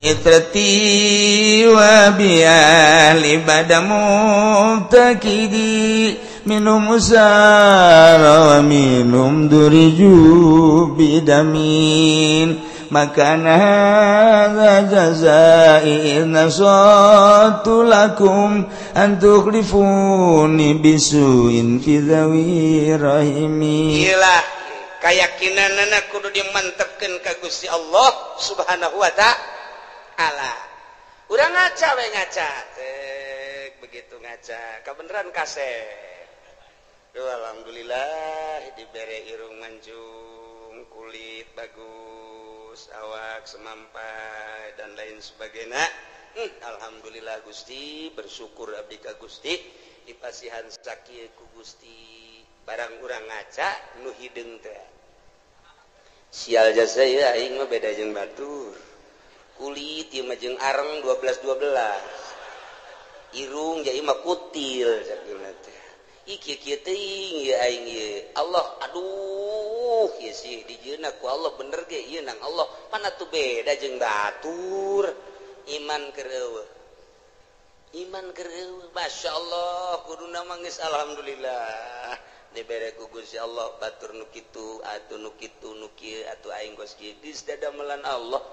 Itrati wa bi'ali badamu takidi minum usara wa minum duriju bidamin makana hadza jazai nasatu lakum an tukhlifuni bisuin fi dhawi rahimi. Gila, keyakinanana kudu dimantepkeun ka Gusti Allah Subhanahu wa ta'ala. Urang ngaca we ngaca. Tek begitu ngaca, kebeneran kasep. Duh, alhamdulillah dibere irung mancung, kulit bagus, awak semampai dan lain sebagainya. Alhamdulillah Gusti, bersyukur abdi ka Gusti dipasihan sakieu ku Gusti. Barang urang ngaca nu hideung teh. Sial jasa ieu aing mah beda jeung batur. Kulit ieu mah jeung areng 12 12. Irung ja ieu mah kutil sakieu teh. Ih kieu teuing ieu aing ieu. Allah aduh ieu sih dijieunna ku Allah bener ge ieu nang Allah. Mana tuh beda jeung batur. Iman keur eueuh. Iman keur eueuh. Masyaallah kuduna mah geus alhamdulillah. Dibere ku Gusti Allah batur nu kitu atuh nu kitu nu kieu atuh aing geus kieu geus dadamelan Allah.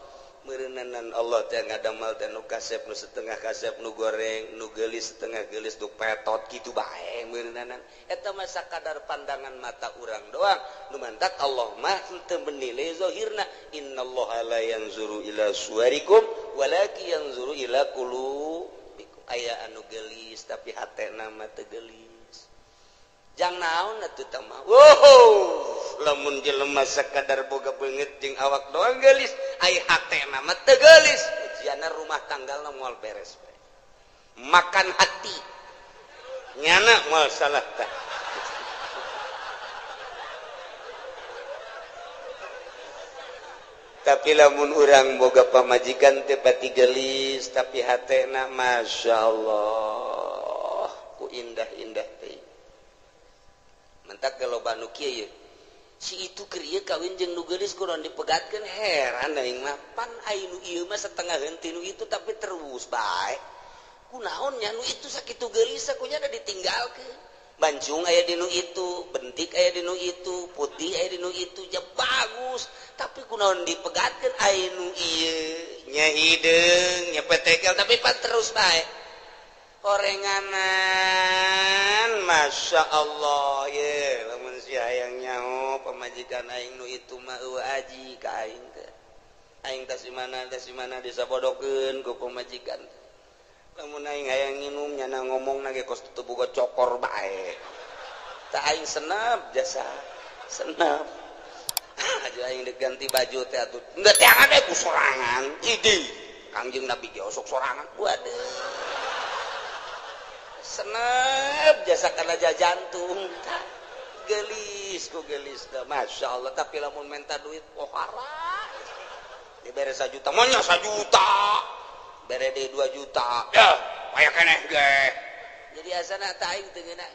Meureunanan Allah teh ngadamel teh nu kasep nu setengah kasep nu goreng nu geulis setengah geulis nu petot kitu bae meureunanan eta mah sakadar pandangan mata urang doang nu mantak Allah mah teu menilai zahirna innallaha la yanzuru ila suwarikum walakin yanzuru ila qulubikum. Aya anu geulis tapi hatena mah teu geulis jang naon atuh tah mah. Wow, lamun jelema sakadar boga beungeut jeung awak doang geulis ai hatena mah teu geulis ujianna rumah tanggalna moal beres bae. Makan hati nyana moal salah tah. Tapi lamun urang boga pamajikan teh pati geulis tapi hatena masyaallah ku indah-indah teh. Mentak kalau nu kieu ye si itu keur ieu kawin jeung nu geulis kudu dipegatkeun heran aing mah pan ai nu ieu mah setengah henteu nu itu tapi terus bae kunaon nya nu itu sakitu geulis kunya da ditinggalkeun bancung aya di nu itu bentik aya di nu itu putih aya di nu itu ja bagus tapi kunaon dipegatkeun ai nu ieu nya hideung nya petekel tapi pan terus bae horenganan Masya Allah ye lamun si hayang nyaho pamajikan aing nu itu mah eueuh aji ka aing teh aing tas di mana disabodokeun ku pamajikan lamun aing hayang nginum nyana ngomongna ge kos teu boga cokor bae tah aing senep jasa senep aja aing deuk ganti baju teh atuh henteu teangan we ku sorangan idi Kangjeng Nabi ge osok sorangan waduh senep jasa kana jantung gelis ku gelis dah Masya Allah tapi lamun minta duit pohara dibere 1 juta monya 1 juta bere deui 2 juta ya aya keneh ge jadi asana tah aing teu ngeunah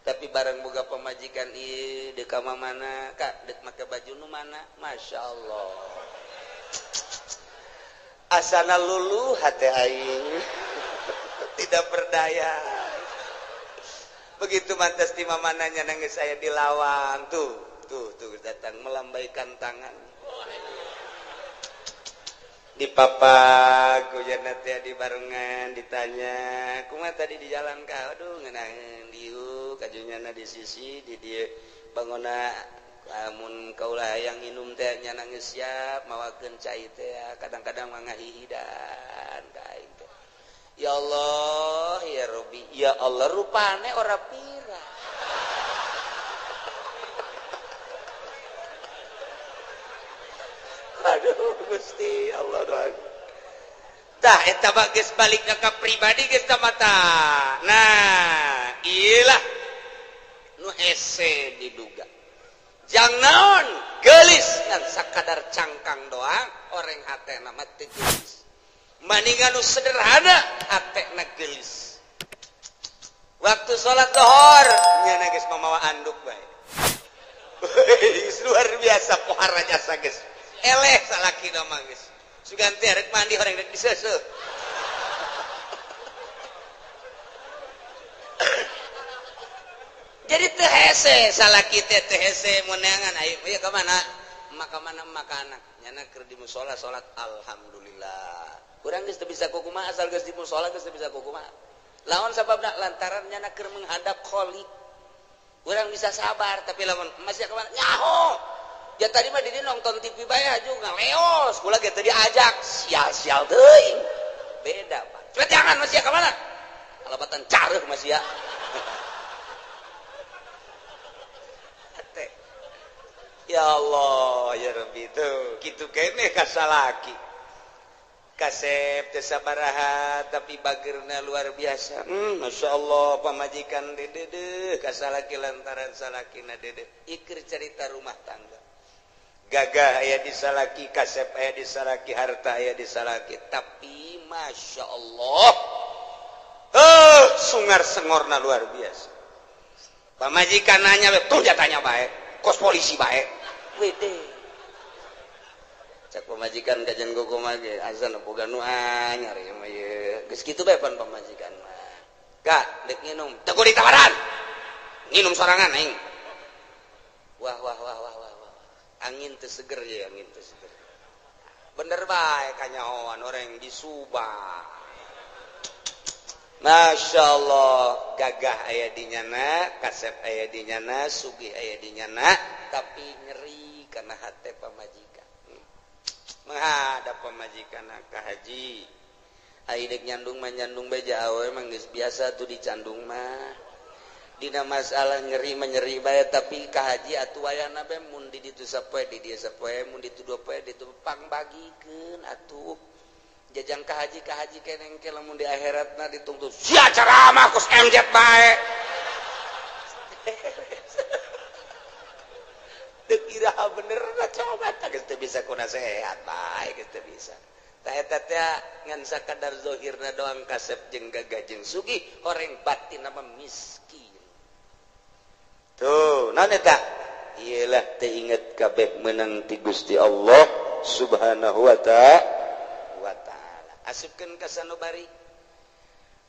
tapi barang boga pamajikan ieu deuk ka mana ka deuk make baju nu mana Masya Allah asana luluh hate aing tidak berdaya. Begitu mantas di mamananya nangis saya dilawang tuh tuh tuh datang melambaikan tangan di papak hujan teh di barengan ditanya kumaha tadi di jalan ka aduh ngeunaheun dieu kajunyana di sisi di dieu bangona lamun kaula hayang minum teh nya nangis siap mawakeun cai teh kadang-kadang mah ngahihidan ka aing teh. Ya Allah, ya Robi, ya Allah rupane ora pira. Aduh Gusti Allah doang. Tah eta mah geus balik ka pribadi geus tah mata. Nah, ieu nu hese diduga. Jang naon geulis ngan sakadar cangkang doang oreng hatena mah teu geulis. Maningan nu sederhana hatena geulis. Waktu salat lohor nya geus mamawa anduk bae. Luar biasa pohara jasa geus. Eleh salaki mah geus. Sugan teh rek mandi horeng rek diseuseuh. Jadi teu hese salaki teh teu hese meunangan ayo ieu ka mana? Maka mana maka anak nyana keur di musala salat alhamdulillah. Urang geus teu bisa kukumaha asal geus di musala geus teu bisa kukumaha. Lawan sababna lantaran nyana keur menghadap Khalik. Urang bisa sabar tapi lamun masih ka mana? Nyaho. Ya tadi mah di nonton TV bae aju ngaleos, kula ge teu diajak, sial-sial teuing. Beda, Pak. Cepet jangan masih ka mana? Kalapatan careuh masih ya. Ya Allah, ya Rabbi tuh, kitu keneh ka salaki. Kasep teu sabaraha tapi bageurna luar biasa. Masya Allah pamajikan dedeuh ka salaki lantaran salakina dedeuh. Iker cerita rumah tangga. Gagah aya di salaki, kasep aya di salaki, harta aya di salaki, tapi masya Allah, sungar sengorna luar biasa. Pamajikan nanya, tuh jatanya bae, kos polisi bae. Wede. Cak pamajikan kajian gogo mage, azan boga nu anyar ieu mah ieu. Geus kitu bae pan pamajikan mah. Kak, dek nginum, teu kudu ditawaran. Nginum sorangan aing. Wah wah wah wah wah. Angin teu seger ya, angin teu seger. Bener bae kanyahoan orang di Subang. Masya Allah, gagah aya di nyana, kasep aya di nyana, sugih aya di nyana, tapi nyeri karena hate pamajikan. Menghadap pamajikan ka haji. Ai deuk nyandung mah nyandung bae awewe mah geus biasa tuh dicandung mah. Dina masalah nyeri menyeri bae tapi ka haji atuh wayahna bae mun di ditu sapoe di dieu sapoe mun ditu dua poe ditu pangbagikeun atuh. Jajang ka haji keneng ke lamun di akhiratna dituntut sia ceramah kos MZ bae. Deuk iraha bener na coba tah geus teu bisa ku nasehat bae geus teu bisa. Tah eta teh ngan sakadar zahirna doang kasep jeung gagah jeung sugih horeng batin mah miskin. Tuh, naon eta? Iyalah teu inget kabeh meunang ti Gusti Allah Subhanahu wa ta'ala. Asupkeun ka sanubari,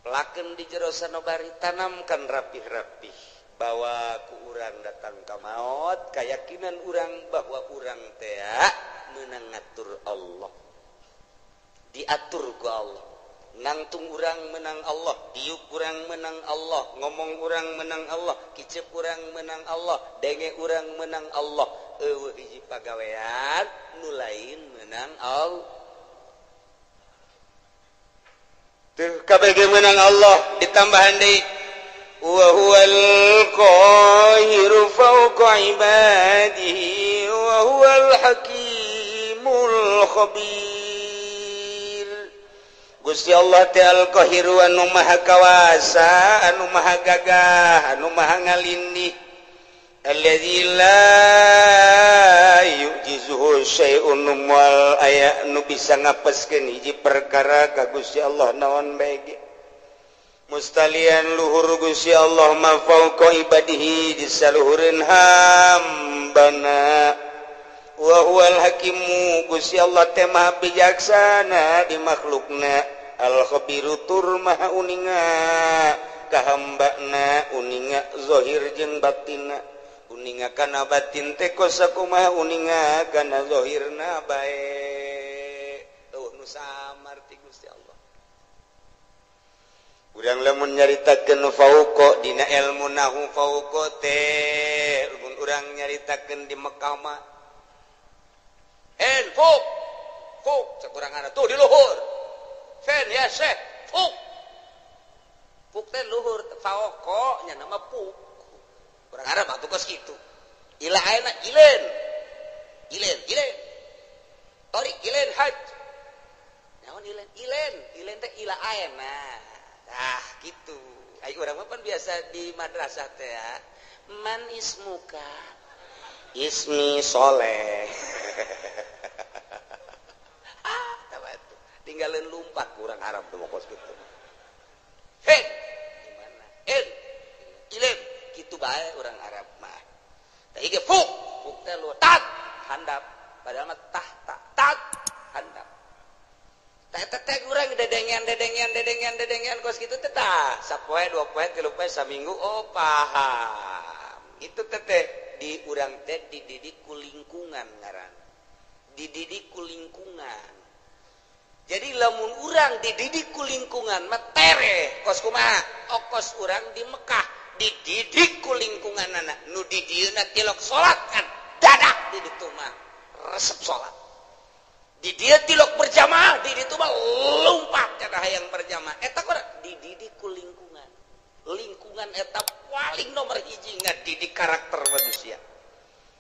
pelakeun di jero sanubari, tanamkan rapih-rapih bahwa ku urang datang ka maot, kayakinan urang bahwa urang teh meunang ngatur Allah. Diatur ku Allah. Nangtung urang menang Allah, diuk urang menang Allah, ngomong urang menang Allah, kicep urang menang Allah, denge urang menang Allah. Eueuh hiji pagawean nu lain menang Allah. Tuh kabeh menang Allah ditambahan deui wa huwal qahiru fawqa ibadihi wa huwal hakimul khabir. Gusti Allah teh al-qahiru anu maha kawasa, anu maha gagah, anu maha ngalindih. Allazi la yu'jizuhu syai'un wal aya nu bisa ngapeskeun hiji perkara ka Gusti Allah naon bae ge. Mustalian luhur Gusti Allah ma fauqa ibadihi disaluhureun hambana. Wa huwal hakimu Gusti Allah teh maha bijaksana di makhlukna, al khabiru tur maha uninga ka hambana, uninga zahir jeung batinna, uninga kana batin teh kosakumaha uninga kana zahirna bae. Eueuh nu samar ti Gusti Allah. Urang lamun nyaritakeun fauqa dina ilmu nahu fauqa teh lamun urang nyaritakeun di Mekah mah en fuk fuk sakurangan tuh di luhur fen ya syekh fuk fuk teh luhur fauqa nya nama fuk urang Arab atuh kos kitu ila ayeuna ilen ilen ilen torik ilen haj naon ilen ilen ilen teh ila ayeuna tah kitu ai urang mah pan biasa di madrasah teh man ismuka ismi soleh. Ah, tinggalin lumpat kurang Arab tuh kos gitu. Hei, gimana? En, ilen, gitu bae orang Arab mah. Tah ieu fuk, fuk teh lu tat handap, padahal mah tah tak tat handap. Eta teh urang dedengean dedengean dedengean dedengean kos kitu teh tah sapoe dua poe tilu poe saminggu oh paham. Itu teh di urang teh dididik ku lingkungan ngaran. Dididik ku lingkungan. Jadi lamun urang dididik ku lingkungan mah tereh kos kumaha? Okos urang di Mekah dididik ku lingkunganana nu di dieuna tilok salat kan dadak di ditu mah resep salat. Di dia tilok berjamaah, di ditu mah lompat cenah hayang berjamaah. Eta kurang dididik ku lingkungan. Lingkungan eta paling nomor hiji ngadidik karakter manusia.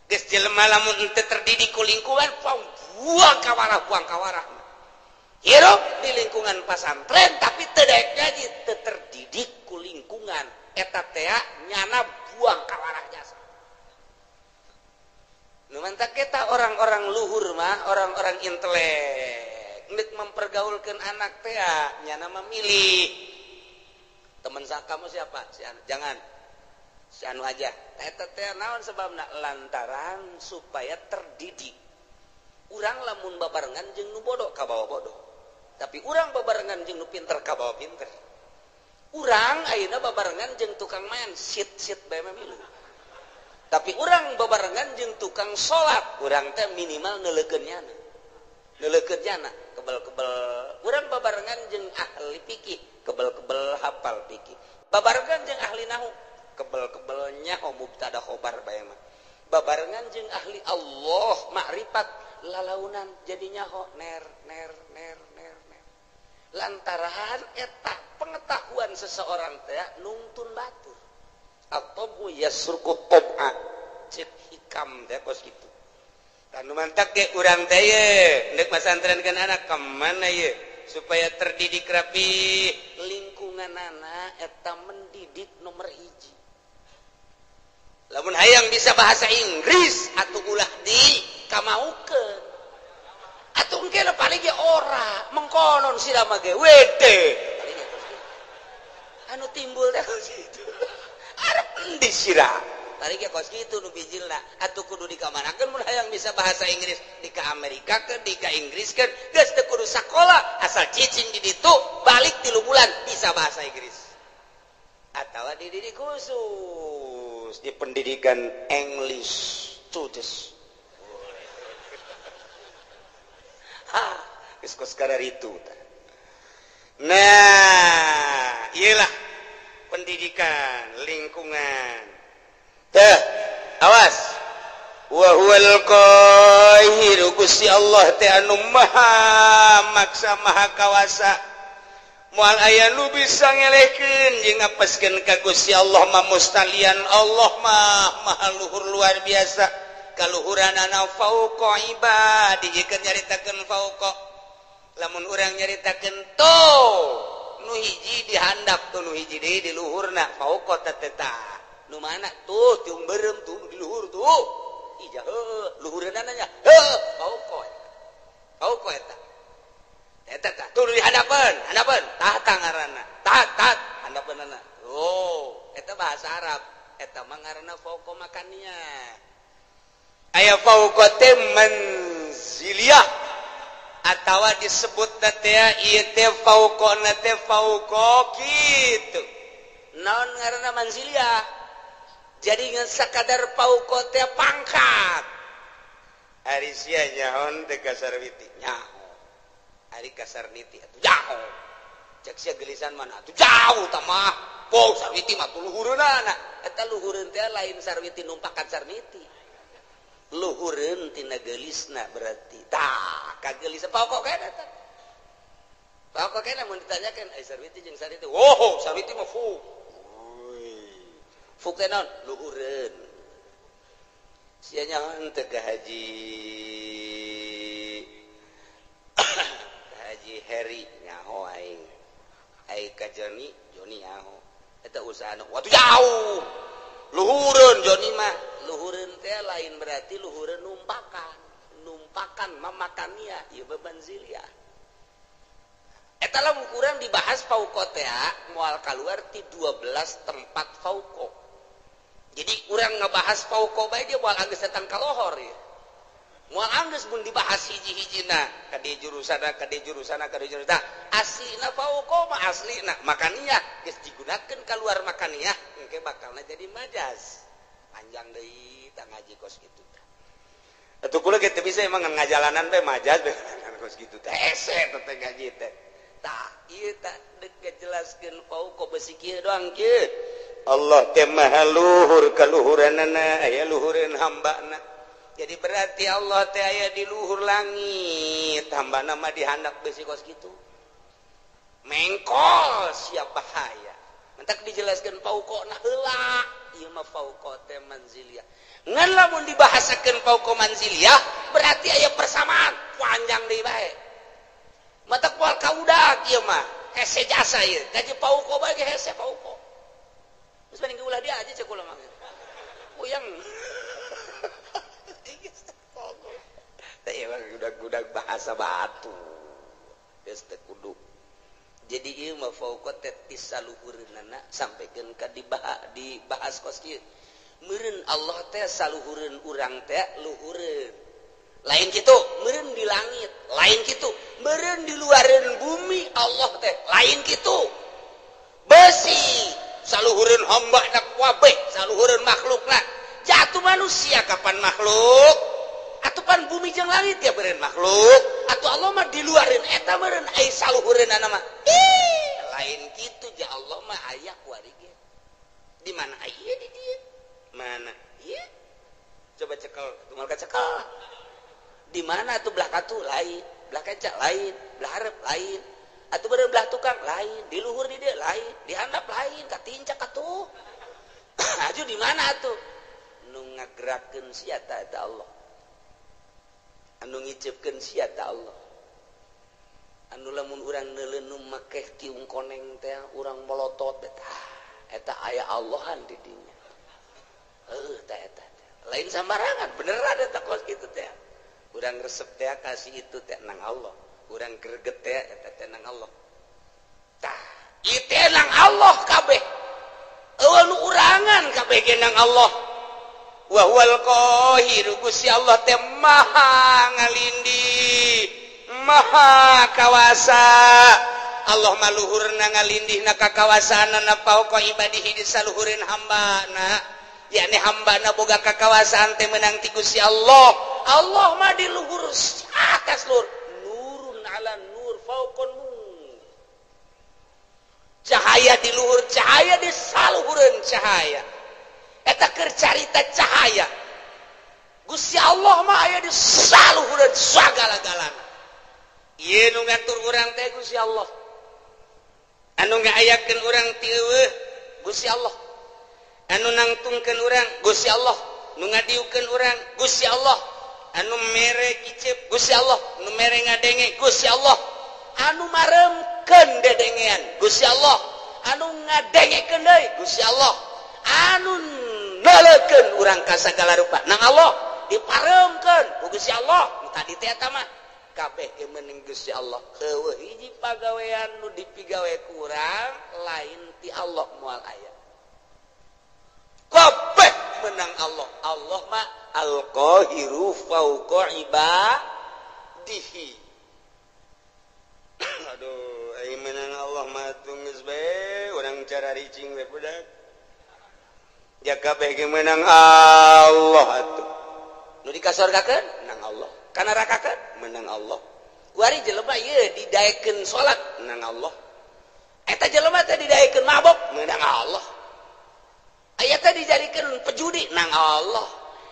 Geus jelema lamun henteu terdidik ku lingkungan, buang kawarah buang kawarah. Hirup di lingkungan pasantren tapi teu daek ngaji, teu terdidik ku lingkungan. Eta teh nyana buang kawarah jasa. Nu mantak kita orang-orang luhur mah, orang-orang intelek, nek mempergaulkan anak teh nyana memilih. Teman kamu siapa? Si anu. Jangan. Si anu aja. Eta teh naon sebabna? Lantaran supaya terdidik. Urang lamun babarengan jeung nu bodoh kabawa bodoh. Tapi urang babarengan jeung nu pinter kabawa pinter. Urang ayeuna babarengan jeung tukang main sit-sit bae mah milu. Tapi urang babarengan jeung tukang salat, urang teh minimal neuleukeun nyana. Neuleukeun nyana, kebel-kebel. Urang babarengan jeung ahli fikih, kebel-kebel hafal fikih. Babarengan jeung ahli nahwu, kebel-kebel nyaho mubtada khobar bae mah. Babarengan jeung ahli Allah makrifat, lalaunan jadi nyaho ner ner ner ner ner. Lantaran eta pengetahuan seseorang teh nungtun batur. Atau yasruku tob'a cek hikam teh kos kitu. Tanu mantak ge urang teh ye nek masantrenkeun anak ka mana ye supaya terdidik rapi lingkunganana eta mendidik nomor hiji. Lamun hayang bisa bahasa Inggris atuh ulah di kamaukeun. Atuh engke paling ge ora mengkonon sira mah ge wede. Paling ge kos kitu. Anu timbul teh kos kitu. Arep endi sira? Tadi ge kos kitu nu bijilna atuh kudu dikamanakeun mun hayang bisa bahasa Inggris di ka Amerika keun di ka Inggris keun geus teu kudu sakola asal cicing di ditu balik 3 bulan bisa bahasa Inggris. Atawa dididik khusus di pendidikan English students. Ha, geus kos kararitu tah. Nah, iyalah pendidikan lingkungan. Teh, awas. Wa huwal qahiru Gusti Allah teh anu maha maksa maha kawasa. Moal aya nu bisa ngelehkeun jeung ngapeskeun ka Gusti Allah mah mustalian Allah mah maha luhur luar biasa. Kaluhuranana fauqa ibadi jikeun nyaritakeun fauqa. Lamun urang nyaritakeun tuh nu hiji dihandap tuh nu hiji deui di luhurna fauqa teh tah. Nu mana tuh tiung beureum tuh di luhur tuh. Ija heuh luhureunana nya heuh fauqa. Fauqa eta. Eta tah tuh di handapeun, handapeun tah ngaranna. Tah tah handapeunana. Oh, eta bahasa Arab. Eta mah ngaranna fauqa makannya. Aya fauqa teh manziliyah atawa disebut teh ieu teh fauqona teh fauqa kitu. Naon ngaranna manziliyah? Jadi ngan sakadar fauqa teh pangkat. Ari sia nyaon teh ka Sarwiti nyaho. Ari ka Sarniti atuh jauh. Cek sia gelisan mana atuh jauh tah mah. Po Sarwiti mah tuh luhureunana. Eta luhureun teh lain Sarwiti numpakan Sarniti. Luhureun tina geulisna berarti. Tah, kagelis pokok kene eta. Pokok kene mun ditanyakeun ai Sarwiti jeung Sarniti. Wow, Sarwiti mah fuk. Fuk teh naon? Luhureun. Sia nyaho teh ka Haji Haji Heri nyaho aing. Ai ka Joni, Joni nyaho. Eta usahana watuh jauh. Luhureun Joni mah. Luhureun teh lain berarti luhureun numpakan. Numpakan mamakania ieu bebanzilia. Eta lamun kurang dibahas fauqa teh moal kaluar ti 12 tempat fauqa. Jadi urang ngebahas fauqa bae dia moal anggeus datang ka lohor ya. Moal anggeus mun dibahas hiji-hijina ka di jurusana ka di jurusana ka di jurusana. Aslina fauqa mah aslina makaniyah geus digunakeun kaluar makaniyah engke bakalna jadi majaz. Panjang deui tah ngaji kos kitu teh. Atuh kula ge teu bisa emang ngajalanan bae majaz bae kos kitu teh hese teh ngaji teh. Tah ieu tah deuk ngajelaskeun fauqa besi kieu doang kieu. Allah teh maha luhur kaluhuranana aya luhureun hambana. Jadi berarti Allah teh aya di luhur langit, hambana mah dihandap besi kos kitu. Mengkol siap bahaya. Mentak dijelaskeun fauqona heula, ieu mah fauqa teh manziliyah. Ngan lamun dibahasakeun fauqa manziliyah berarti aya persamaan panjang deui bae. Matak moal kaudak ieu mah, hese jasa ieu. Gaji fauqa bae ge hese fauqa. Geus mending ulah dia aja cek kula mah. Puyeng. Gudak-gudak bahasa batu geus teu kudu. Jadi ieu mah fauqa teh tisaluhureunana sampikeun ka dibahas kos kieu. Meureun Allah teh saluhureun urang teh luhureun. Lain kitu, meureun di langit, lain kitu, meureun di luareun bumi Allah teh, lain kitu. Besi saluhureun hamba na kabeh, saluhureun makhlukna. Jatuh manusia kapan makhluk? Atupan bumi jeung langit ya beureun makhluk. Atuh Allah mah diluareun eta meureun ai saluhureunana mah. Ih, lain kitu ja Allah mah aya kuari ge. Di mana aya di dieu? Mana? Ieu. Coba cekel, tumal ka cekel. Di mana atuh belah katu lain, belah kenca lain, belah hareup lain. Atuh beureun belah tukang lain, di luhur di dieu lain, di handap lain, katincak atuh. Aju di mana atuh? Nu ngagerakeun sia ta eta Allah. Anu ngicepkeun sia ta Allah. Anu lamun urang neuleun nu makeh tiung koneng teh urang molotot eta eta aya Allahan di dinya. Heuh tah eta. Lain sambarangan beneran eta kos kitu teh. Urang resep teh kasih itu teh nang Allah. Urang greget teh eta teh nang Allah. Tah, ieu teh nang Allah kabeh. Eueuh nu urangan kabeh ge nang Allah. Wa huwal qahiru Gusti Allah teh maha ngalindih, maha kawasa. Allah mah luhurna ngalindihna ka kawasaanana fauqa ibadihi di saluhureun hambana. Yakni hambana boga kakawasaan teh meunang ti Gusti Allah. Allah mah di luhur atas luhur, nurun ala nur fauqa nur. Cahaya di luhur cahaya di saluhureun cahaya. Eta keur carita cahaya. Gusti Allah mah aya di saluhureun sagala-galana. Ieu nu ngatur urang teh Gusti Allah. Anu ngaayakeun urang ti eueuh Gusti Allah. Anu nangtungkeun urang Gusti Allah, nu ngadiukeun urang Gusti Allah, anu mere kicep Gusti Allah, nu mere ngadenge Gusti Allah, anu maremkeun dedengean Gusti Allah, anu ngadengekeun deui Gusti Allah, anu nelekeun urang ka sagala rupa nang Allah diparemkeun ku Gusti Allah. Nu tadi teh eta mah kabeh ge meuning Gusti Allah. Eueuh hiji pagawean nu dipigawe ku urang lain ti Allah moal aya. Kabeh menang Allah. Allah mah al-qahiru fauqa ibadihi. Aduh, ai menang Allah mah geus bae urang cara ricing we budak. Ya kabeh ge menang Allah atuh. Nu dikasorgakeun menang Allah, ka nerakakeun menang Allah. Kuari jelema ieu didaekeun salat menang Allah. Eta jelema teh didaekeun mabok menang Allah. Aya teh dijadikeun pejudi nang Allah.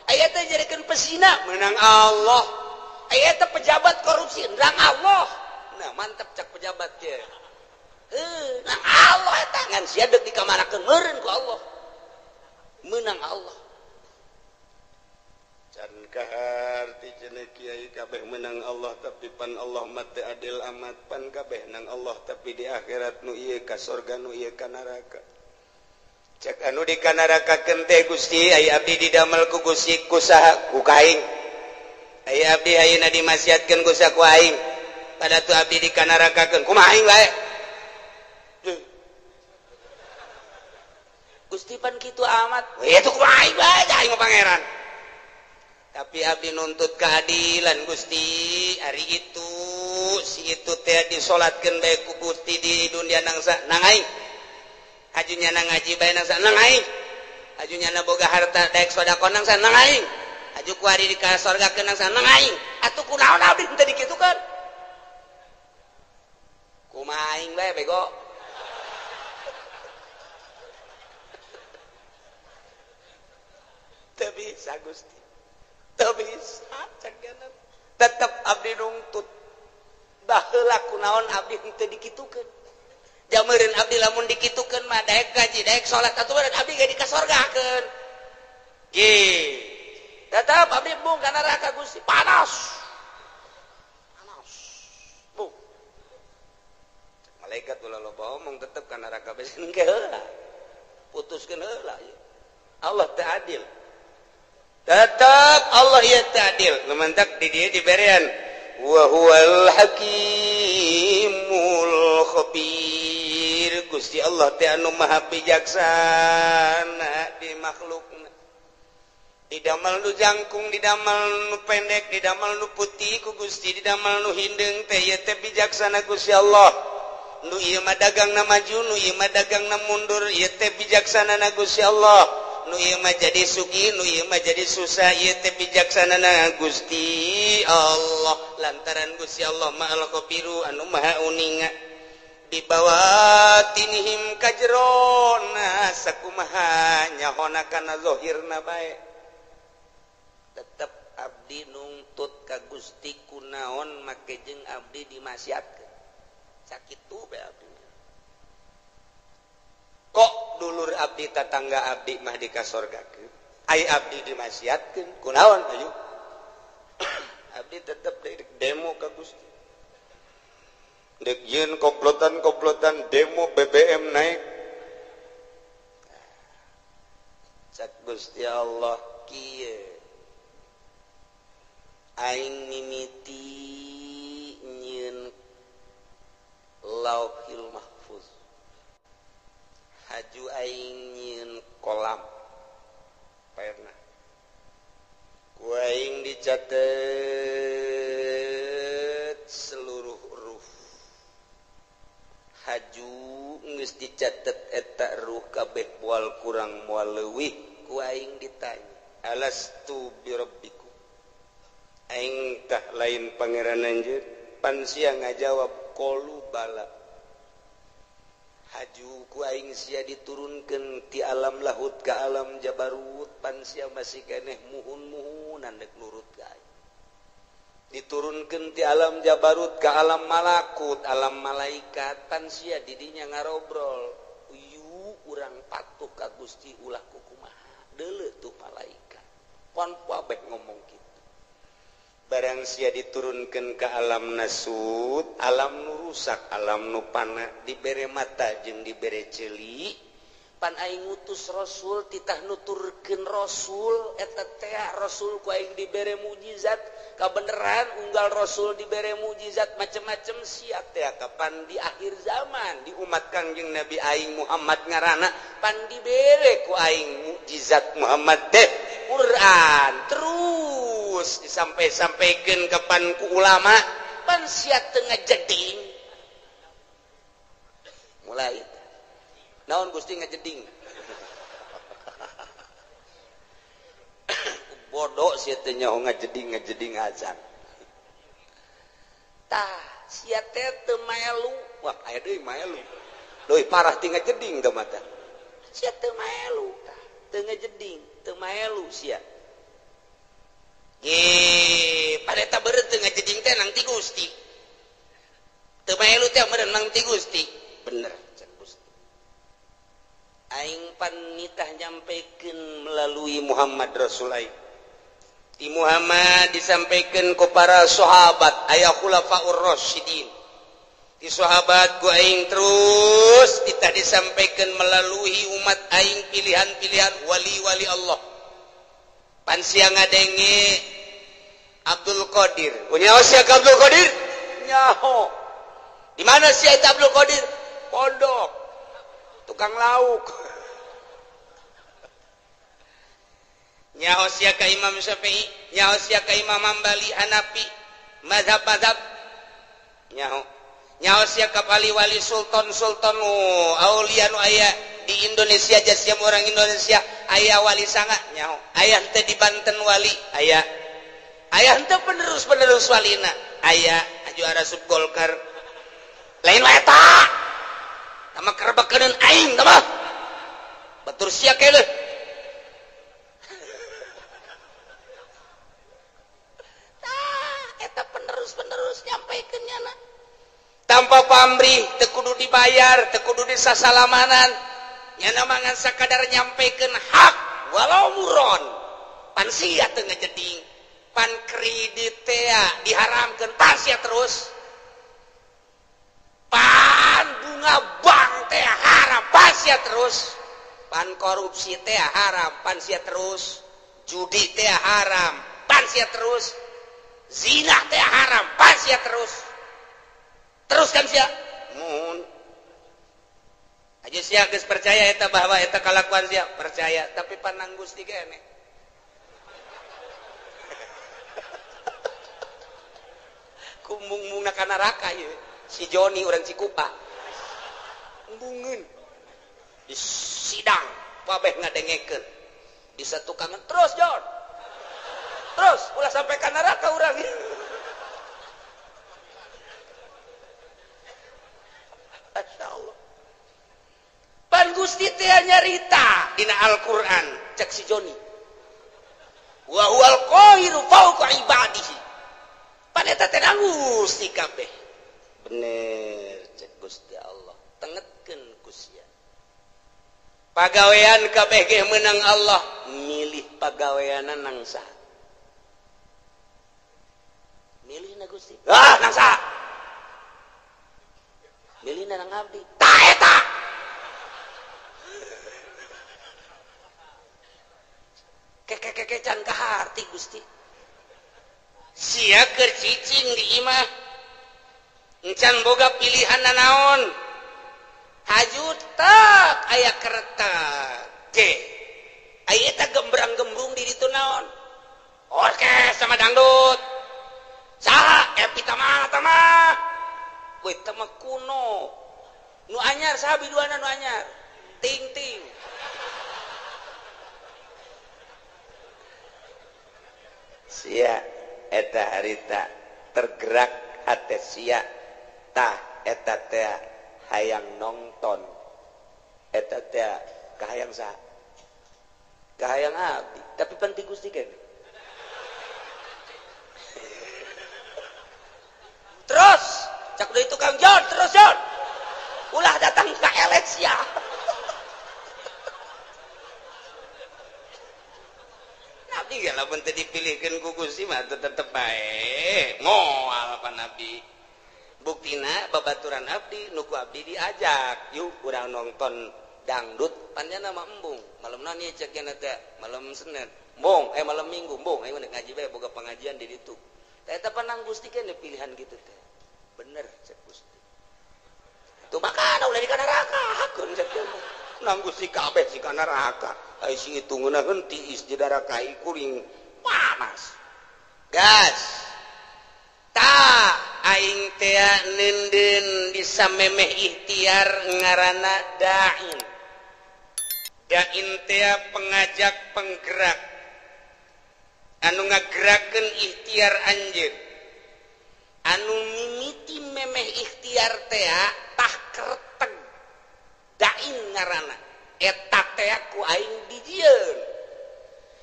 Aya teh dijadikeun pesina menang Allah. Aya teh pejabat korupsi nang Allah. Nah, mantep cak pejabat ge. Heuh, nang Allah eta ngan sia deuk dikamanakeun meureun ku Allah. Menang Allah. Can kaharti cenah kiai kabeh menang Allah tapi pan Allah mah teu adil amat pan kabeh nang Allah tapi di akhirat nu ieu ka sorga nu ieu ka neraka. Cek anu dikanarakakeun teh Gusti aya abdi didamel ku Gusti ku saha ku kaing. Aya abdi ayeuna dimaksiatkeun ku saha ku aing. Pada tu abdi dikanarakakeun kumaha aing bae. Gusti pan kitu amat. Weh itu kumaha aing bae aing mah pangeran. Tapi abdi nuntut keadilan Gusti, hari itu si itu teh disolatkeun bae ku Gusti di dunia nangsa nang aing. Haju nyana ngaji bae nangsa nang aing. Haju nyana boga harta daek sedekah nangsa nang aing. Haju kuari di ka sorgakeun nangsa nang aing. Atuh kunaon abdi teh dikitukeun? Kumaha aing bae bego. Teu bisa Gusti. Teu bisa cagana. Tetep abdi nungtut. Baheula kunaon abdi henteu dikitukeun. Jameureun abdi lamun dikitukeun mah daek gaji, daek salat atuh abdi ge dikasorgakeun. Ge. Tetep abdi bung ka neraka Gusti, panas. Panas. Bung. Malaikat ulah loba omong tetep ka neraka bae engke heula. Putuskeun heula. Allah teh adil. Tetap Allah ya ta'adil. Lementak di dia diberian. Wa huwal hakimul khabir. Gusti Allah teh anu maha bijaksana di makhlukna. Didamel nu jangkung, didamel nu pendek, didamel nu putih ku Gusti, didamel nu hindeung teh ieu teh bijaksana Gusti Allah. Nu ieu mah dagangna maju, nu ieu mah dagangna mundur, ieu teh bijaksanana Gusti Allah. Nu ieu mah jadi sugih, nu ieu mah jadi susah, ieu teh bijaksanana Gusti Allah. Lantaran Gusti Allah Maha Khabiru anu maha uninga. Dibawatinihim kajrona sakumaha nyahona kana zahirna bae. Tetep abdi nungtut ka Gusti kunaon make jeung abdi dimaksiatkeun. Sakitu bae abdi. Kok dulur abdi tatangga abdi mah dikasorgakeun, ai abdi dimaksiatkeun kunaon ayo. Abdi tetep demo ka Gusti. Dek yeun komplotan-komplotan demo BBM naik. Cak Gusti Allah kieu. Aing mimiti nyieun Lauhil Mahfuz. Haju aing nyieun kolam pernah ku aing dicatet seluruh huruf. Haju geus dicatet eta ruh kabeh moal kurang moal leuwih. Ku aing ditanya, alastu birabbikum, aing tah lain pangeran anjeun? Pan sia ngajawab qalu bala. Haju ku aing sia diturunkeun ti alam lahut ka alam jabarut, pan sia masih keneh muhun-muhunan dek nurut ka aing. Diturunkeun ti alam jabarut ka alam malakut, alam malaikat, pan sia didinya ngarobrol. Uyu urang patuh ka Gusti ulah kukumaha. Deuleu tuh malaikat. Pon kabeh ngomong kitu. Barang sia diturunkan ke alam nasut, alam nu rusak, alam nu pana, dibere mata jeung dibere ceuli. Pan aing ngutus rasul titah nuturkeun rasul eta teh rasul ku aing dibere mukjizat, kabeneran unggal rasul dibere mukjizat macem-macem sia teh kapan di akhir zaman di umat Kangjeng Nabi aing Muhammad ngaranna pan dibere ku aing mukjizat Muhammad teh Quran terus disampai-sampaikan kapan ku ulama pan sia teu ngajeding. Mulai naon Gusti ngajeding. Bodoh sia teh nyaho ngajeding-ngajeding acan. Tah sia teh teu maelu. Wah aya deui maelu. Leuwih parah ti ngajeding teh mata. Sia teu maelu tah, teu ngajeding, teu maelu sia. Ge, pada beureut teu ngajeding teh nang ti Gusti. Teu maelu teh meureun nang ti Gusti. Bener cek Gusti. Aing pan nitah nyampaikan melalui Muhammad Rasul aing. Di Muhammad disampaikan ke para sahabat aya khulafaur rasyidin. Di sahabat ku aing terus kita disampaikan melalui umat aing pilihan-pilihan wali-wali Allah. Pan sia ngadenge Abdul Qadir. Nyaho sia ka Abdul Qadir? Nyaho. Di mana sia eta Abdul Qadir? Pondok. Tukang lauk. Nyaho sia ka Imam Syafi'i, nyaho sia ka Imam Hambali, Hanafi, mazhab-mazhab. Nyaho. Nyaho sia ka wali-wali sultan-sultan aulia nu aya di Indonesia jasiam orang Indonesia aya wali sanga nyaho. Aya henteu di Banten wali, aya. Aya henteu penerus-penerus walina, aya aju arasup Golkar. Lain wae eta. Tama kerebekeun aing tama. Batur sia keuleuh. Penerus-penerus nyampaikan nyana tanpa pamrih teu kudu dibayar teu kudu disasalamanan nyana mangan sakadar nyampaikan hak walau muron pan sia teu ngajeding pan kredit teh diharamkeun pan sia terus pan bunga bank teh haram pan sia terus pan korupsi teh haram pan sia terus judi teh haram pan sia terus zina teh haram pas ya terus terus kan sia mun aja sia geus percaya eta bahwa eta kalakuan sia percaya tapi panang Gusti keneh kumbung-mungna ka neraka ieu si Joni urang Cikupa embungeun di sidang kabeh ngadengekeun di satukangan terus Jon terus ulah sampai ke neraka urang. Masya Allah. Pan Gusti teh nyarita dina Al-Qur'an cek si Joni. Wa huwal qahiru fawqa ibadihi. Pan eta teh Gusti kabeh. Bener cek Gusti Allah. Tengetkeun ku sia. Pagawean kabeh ge meunang Allah, milih pagaweanna nang saha? Milih na Gusti. Ah, nang saha? Milih na nang abdi. Ta eta. Keke-keke can kaharti Gusti. Sia keur cicing di imah. Encan boga pilihan nanaon. Haju tak aya kereta. Ge. Aya eta gembrang-gembrung di ditu naon? Orkes sama dangdut. Saha epi tama tama we tama kuno nu anyar saha biduana nu anyar ting ting sia eta harita tergerak hate sia tah eta teh hayang nonton eta teh kahayang saha kahayang abdi tapi penting Gusti keneh. Terus, cak deui tukang John, terus John. Ulah datang ka Alexia. Nabi ge lamun teu dipilihkeun ku Gusti mah tetep bae. Moal pa Nabi. Buktina babaturan abdi nu ku abdi diajak, yuk urang nonton dangdut panjana mah embung. Malemna nih cek nya teh, malam Senin. Embung, malam Minggu embung, ayo ngaji bae boga pengajian di ditu. Eta panang Gusti kan pilihan gitu teh. Bener cek Gusti. Tuh makana ulah di kana neraka hakun cek teh. Nang Gusti kabeh si kana neraka. Ai si itu ngeunaheun tiis di neraka kuring panas. Gas. Ta aing teh neundeun bisa memeh ikhtiar ngaranna da'in. Da'in teh pengajak penggerak. Anu ngagerakeun ikhtiar anjeun anu mimiti memeh ikhtiar tea tah kerteg dain ngaranna eta tea ku aing dijieun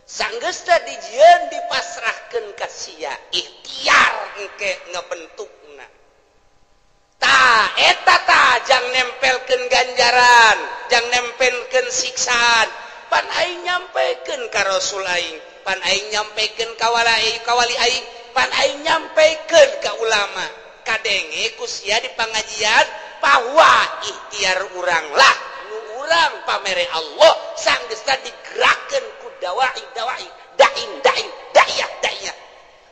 sanggeusna dijieun dipasrahkeun ka sia ikhtiar engke ngebentukna tah eta tah jang nempelkeun ganjaran jang nempelkeun siksaan pan aing nyampekeun ka Rasul aing pan aing nyampekeun ka wali aing pan aing nyampekeun ka ulama kadenge ku sia di pangajian bahwa ikhtiar urang lah nu urang pamere Allah sanggeusna digerakkeun ku dawai dawai dain dain da'iyah da'iyah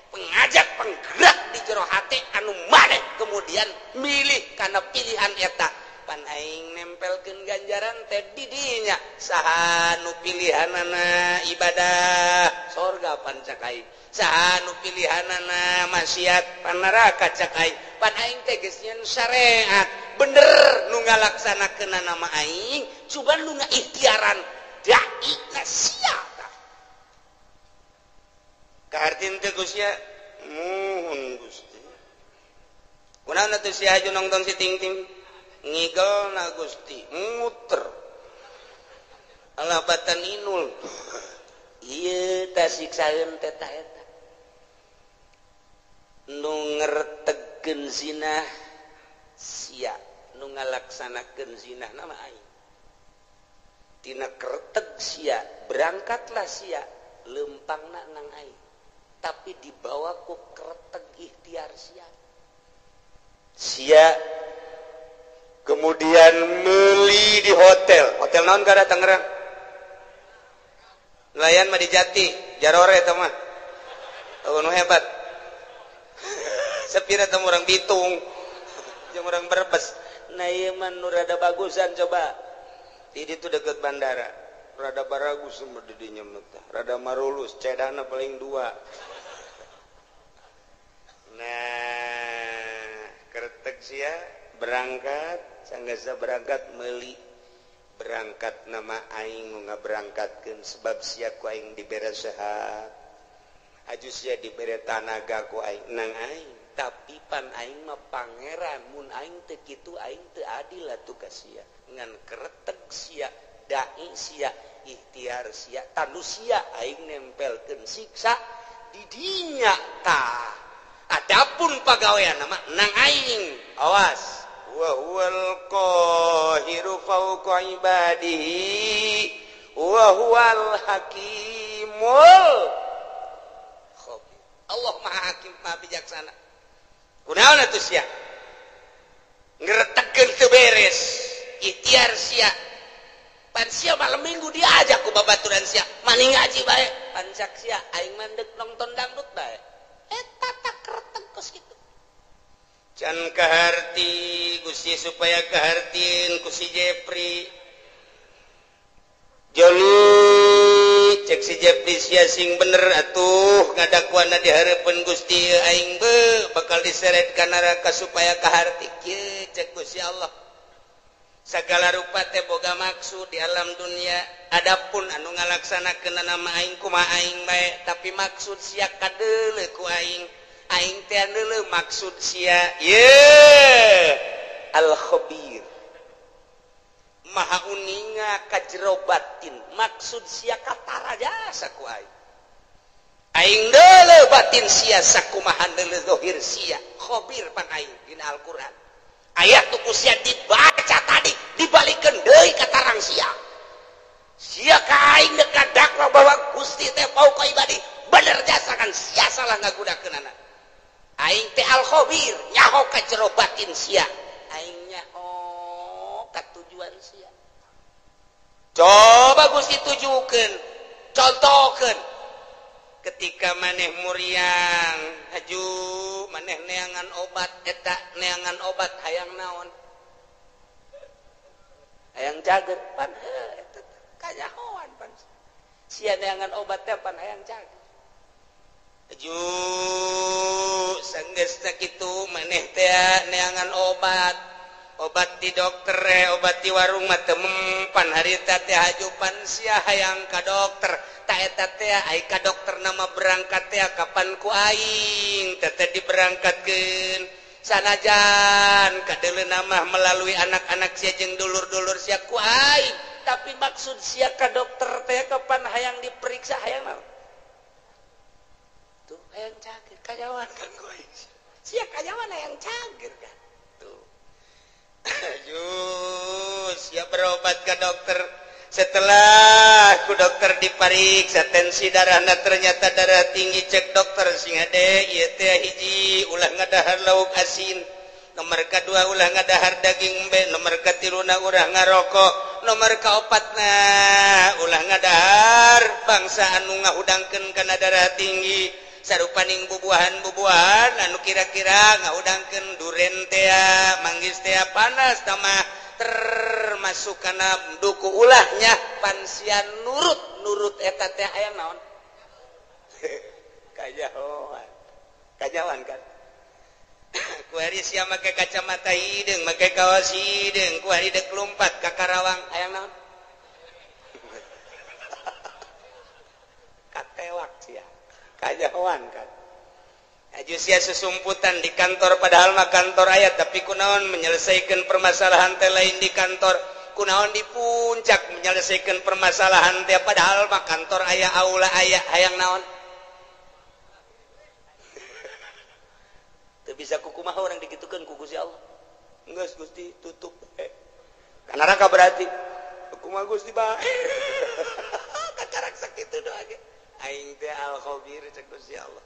pengajak penggerak di jero hate anu maneh kemudian milih kana pilihan eta pan aing nempelkeun nempelkeun ganjaran teh di dinya saha nu pilihanana ibadah sorga pan cak aing, saha nu pilihanana maksiat pan neraka cak aing. Pan aing teh geus nyeun syariat bener nu ngalaksanakeunana mah aing, cuman nu ngaikhtiaran dai na sia tah. Kahartin teh Gusti muhun Gusti. Kunaon atuh sia aju nongton si ting-ting ngigel na Gusti muter alah batan inul. Ieu tah siksaeun teh ta eta nu ngertegkeun zinah sia, nu ngalaksanakeun zinah nama aing. Tina kerteg sia berangkatlah sia lempangna nang aing, tapi dibawa ku kerteg ikhtiar sia. Sia kemudian meli di hotel. Hotel naon kada Tangerang? Nelayan mah di Jati, Jarore eta mah. Nu hebat. Sepira teh urang Bitung, jeung urang Brebes. Nah ieu mah nu rada bagusan coba. Di ditu deket bandara. Rada baragus mah di dinya mah teh. Rada marulus, cedana paling dua. Nah, kertek sia berangkat, sanggasa berangkat meuli. Berangkat nama aing ngaberangkatkeun sebab sia ku aing dibere sehat. Aju sia dibere tanaga ku aing nang aing, tapi pan aing mah pangeran, mun aing teu kitu aing teu adil atuh ka sia. Ngan kereteg sia, dai sia, ikhtiar sia, tanu sia aing nempelkeun siksa di dinya tah. Adapun pagawean mah nang aing, awas. Wa huwal qahiru fawqa ibadihi wa huwal hakimul khabir. Allah Maha Hakim, Maha Bijaksana. Kunaon atuh sia? Ngeretegkeun teu beres, ikhtiar sia. Pan sia malam minggu diajak ku babaturan sia, maning ngaji bae, pancak sia aing mandek nonton dangdut bae. Eta tak kereteg kos kitu. Can kaharti Gusti supaya kahartin ku si Jepri. Joli cek si Jepri sia sing bener atuh ngadakuana di hareupeun Gusti aing be bakal diseret ka neraka supaya kaharti kieu cek Gusti Allah. Sagala rupa teh boga maksud di alam dunia. Adapun anu ngalaksanakeun nama aing kumaha aing bae, tapi maksud sia kadeuleu ku aing. Aing teh deuleu maksud sia. Ye al khabir maha uninga ka jero batin, maksud sia katara jasa ku aing. Aing deuleu batin sia sakumaha deuleu zahir sia. Khabir pan aing dina Al-Qur'an. Ayat tu ku sia dibaca tadi dibalikeun deui ka tarang sia. Sia ka aing deuk kadakwa bahwa Gusti teh fauqa ibadi, bener jasa kan sia salah ngagunakeunana. Aing teh al khabir nyaho ka jero batin sia. Aing nyaho ka tujuan sia. Coba Gusti tujukeun, contohkeun. Ketika maneh muriang haju maneh neangan obat eta neangan obat hayang naon? Hayang cager pan eta kanyahoan pan. Sia neangan obat teh pan hayang cager. Haju sanggeus kitu maneh teh neangan obat. Obat di dokter, obat di warung mah teu mempan harita teh haju pan sia hayang ka dokter. Ta eta teh ai ka dokter nama berangkat teh kapan ku aing teh teh diberangkatkeun. Sanajan kadeuleu mah melalui anak-anak sia jeung dulur-dulur sia ku aing, tapi maksud sia ka dokter teh kapan hayang diperiksa hayang naon? Tuh hayang cager kanyawan kan ku aing. Sia kanyawan hayang cager kan. Tuh. Aduh, sia berobat ka dokter. Setelah ku dokter dipariksa tensi darahna ternyata darah tinggi, cek dokter sing hade ieu teh hiji ulah ngadahar lauk asin, nomor kadua ulah ngadahar daging embe, nomor katiluna ulah ngarokok, nomor kaopatna ulah ngadahar bangsa anu ngahudangkeun kana darah tinggi sarupaning bubuahan-bubuahan anu kira-kira ngahudangkeun duren teh manggis teh panas tamah termasuk masuk kana duku ulahnya pan sia nurut eta teh aya naon? Kajahoan. Kajahoan kan. Kuari sia make kacamata hideung, make kaos hideung, kuari deuk lumpat ka Karawang aya naon? Katewak sia. Kajahoan kan. Aju sia susumputan di kantor padahal mah kantor aya tapi kunaon menyelesaikan permasalahan teh lain di kantor, kunaon di puncak menyelesaikan permasalahan teh padahal mah kantor aya aula aya hayang naon? Teu bisa kukumaha orang dikitukeun ku Gusti Allah. Geus Gusti tutup Ka neraka berarti. Kumaha Gusti bae. Kakarak sakitu doa ge. Aing teh al-khabir cek Gusti Allah.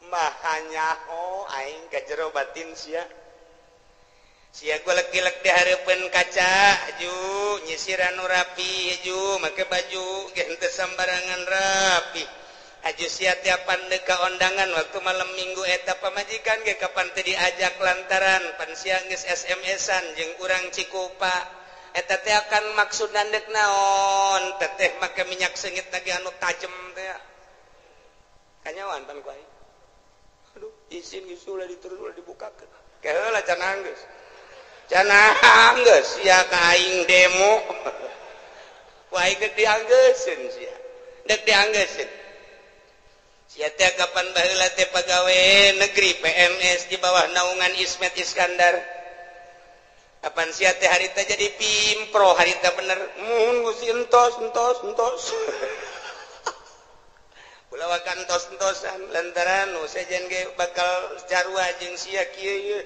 Maha nyaho aing ka jero batin sia. Sia golek-golek di hareupeun kaca ju nyisiran nu rapi ju make baju ge henteu sambarangan rapi. Aju sia tiap pandek ka ondangan waktu malam minggu eta pamajikan ge kapan teu diajak lantaran pan sia geus SMS-an jeung urang Cikupa. Eta teh akan maksud nandek naon? Teteh make minyak seungit lagi anu tajem teh. Kanyawan pan ku aing. Aduh, izin geus ulah diterus ulah dibukakeun. Keheula can anggeus. Can anggeus sia ka aing demo. Ku aing geus dianggeuseun sia. Deuk dianggeuseun. Sia teh kapan baheula teh pagawe negeri PNS di bawah naungan Ismet Iskandar. Kapan sia teh harita jadi pimpro harita bener. Mun Gusti entos entos entos. Ulah wakan entos-entosan lantaran nu sejen ge bakal carua jeung sia kieu ieu.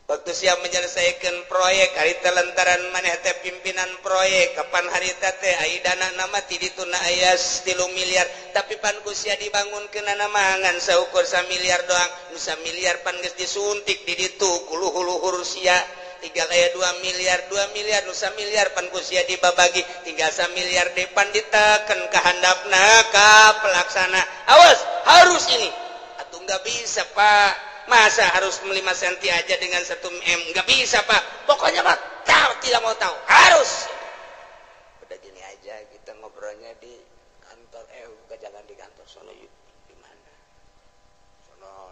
Waktu sia menyelesaikan proyek harita lantaran maneh teh pimpinan proyek kapan harita teh ai dana nama ti dituna aya 3 miliar tapi pan ku sia dibangunkeunana mah ngan saukur 1 miliar doang nu 1 miliar pan geus disuntik di ditu ku luhur-luhur sia tinggal aya 2 miliar 2 miliar nu 1 miliar pan ku sia dibabagi tinggal 1 miliar depan diteken ka handapna ka pelaksana awas harus ini atuh enggak bisa Pak. Masa harus 5 cm aja dengan 1 m? Nggak bisa Pak. Pokoknya Pak, tahu tidak mau tahu. Harus. Udah gini aja kita ngobrolnya di kantor. Bukan jangan di kantor. Sono yuk. Di mana? Sono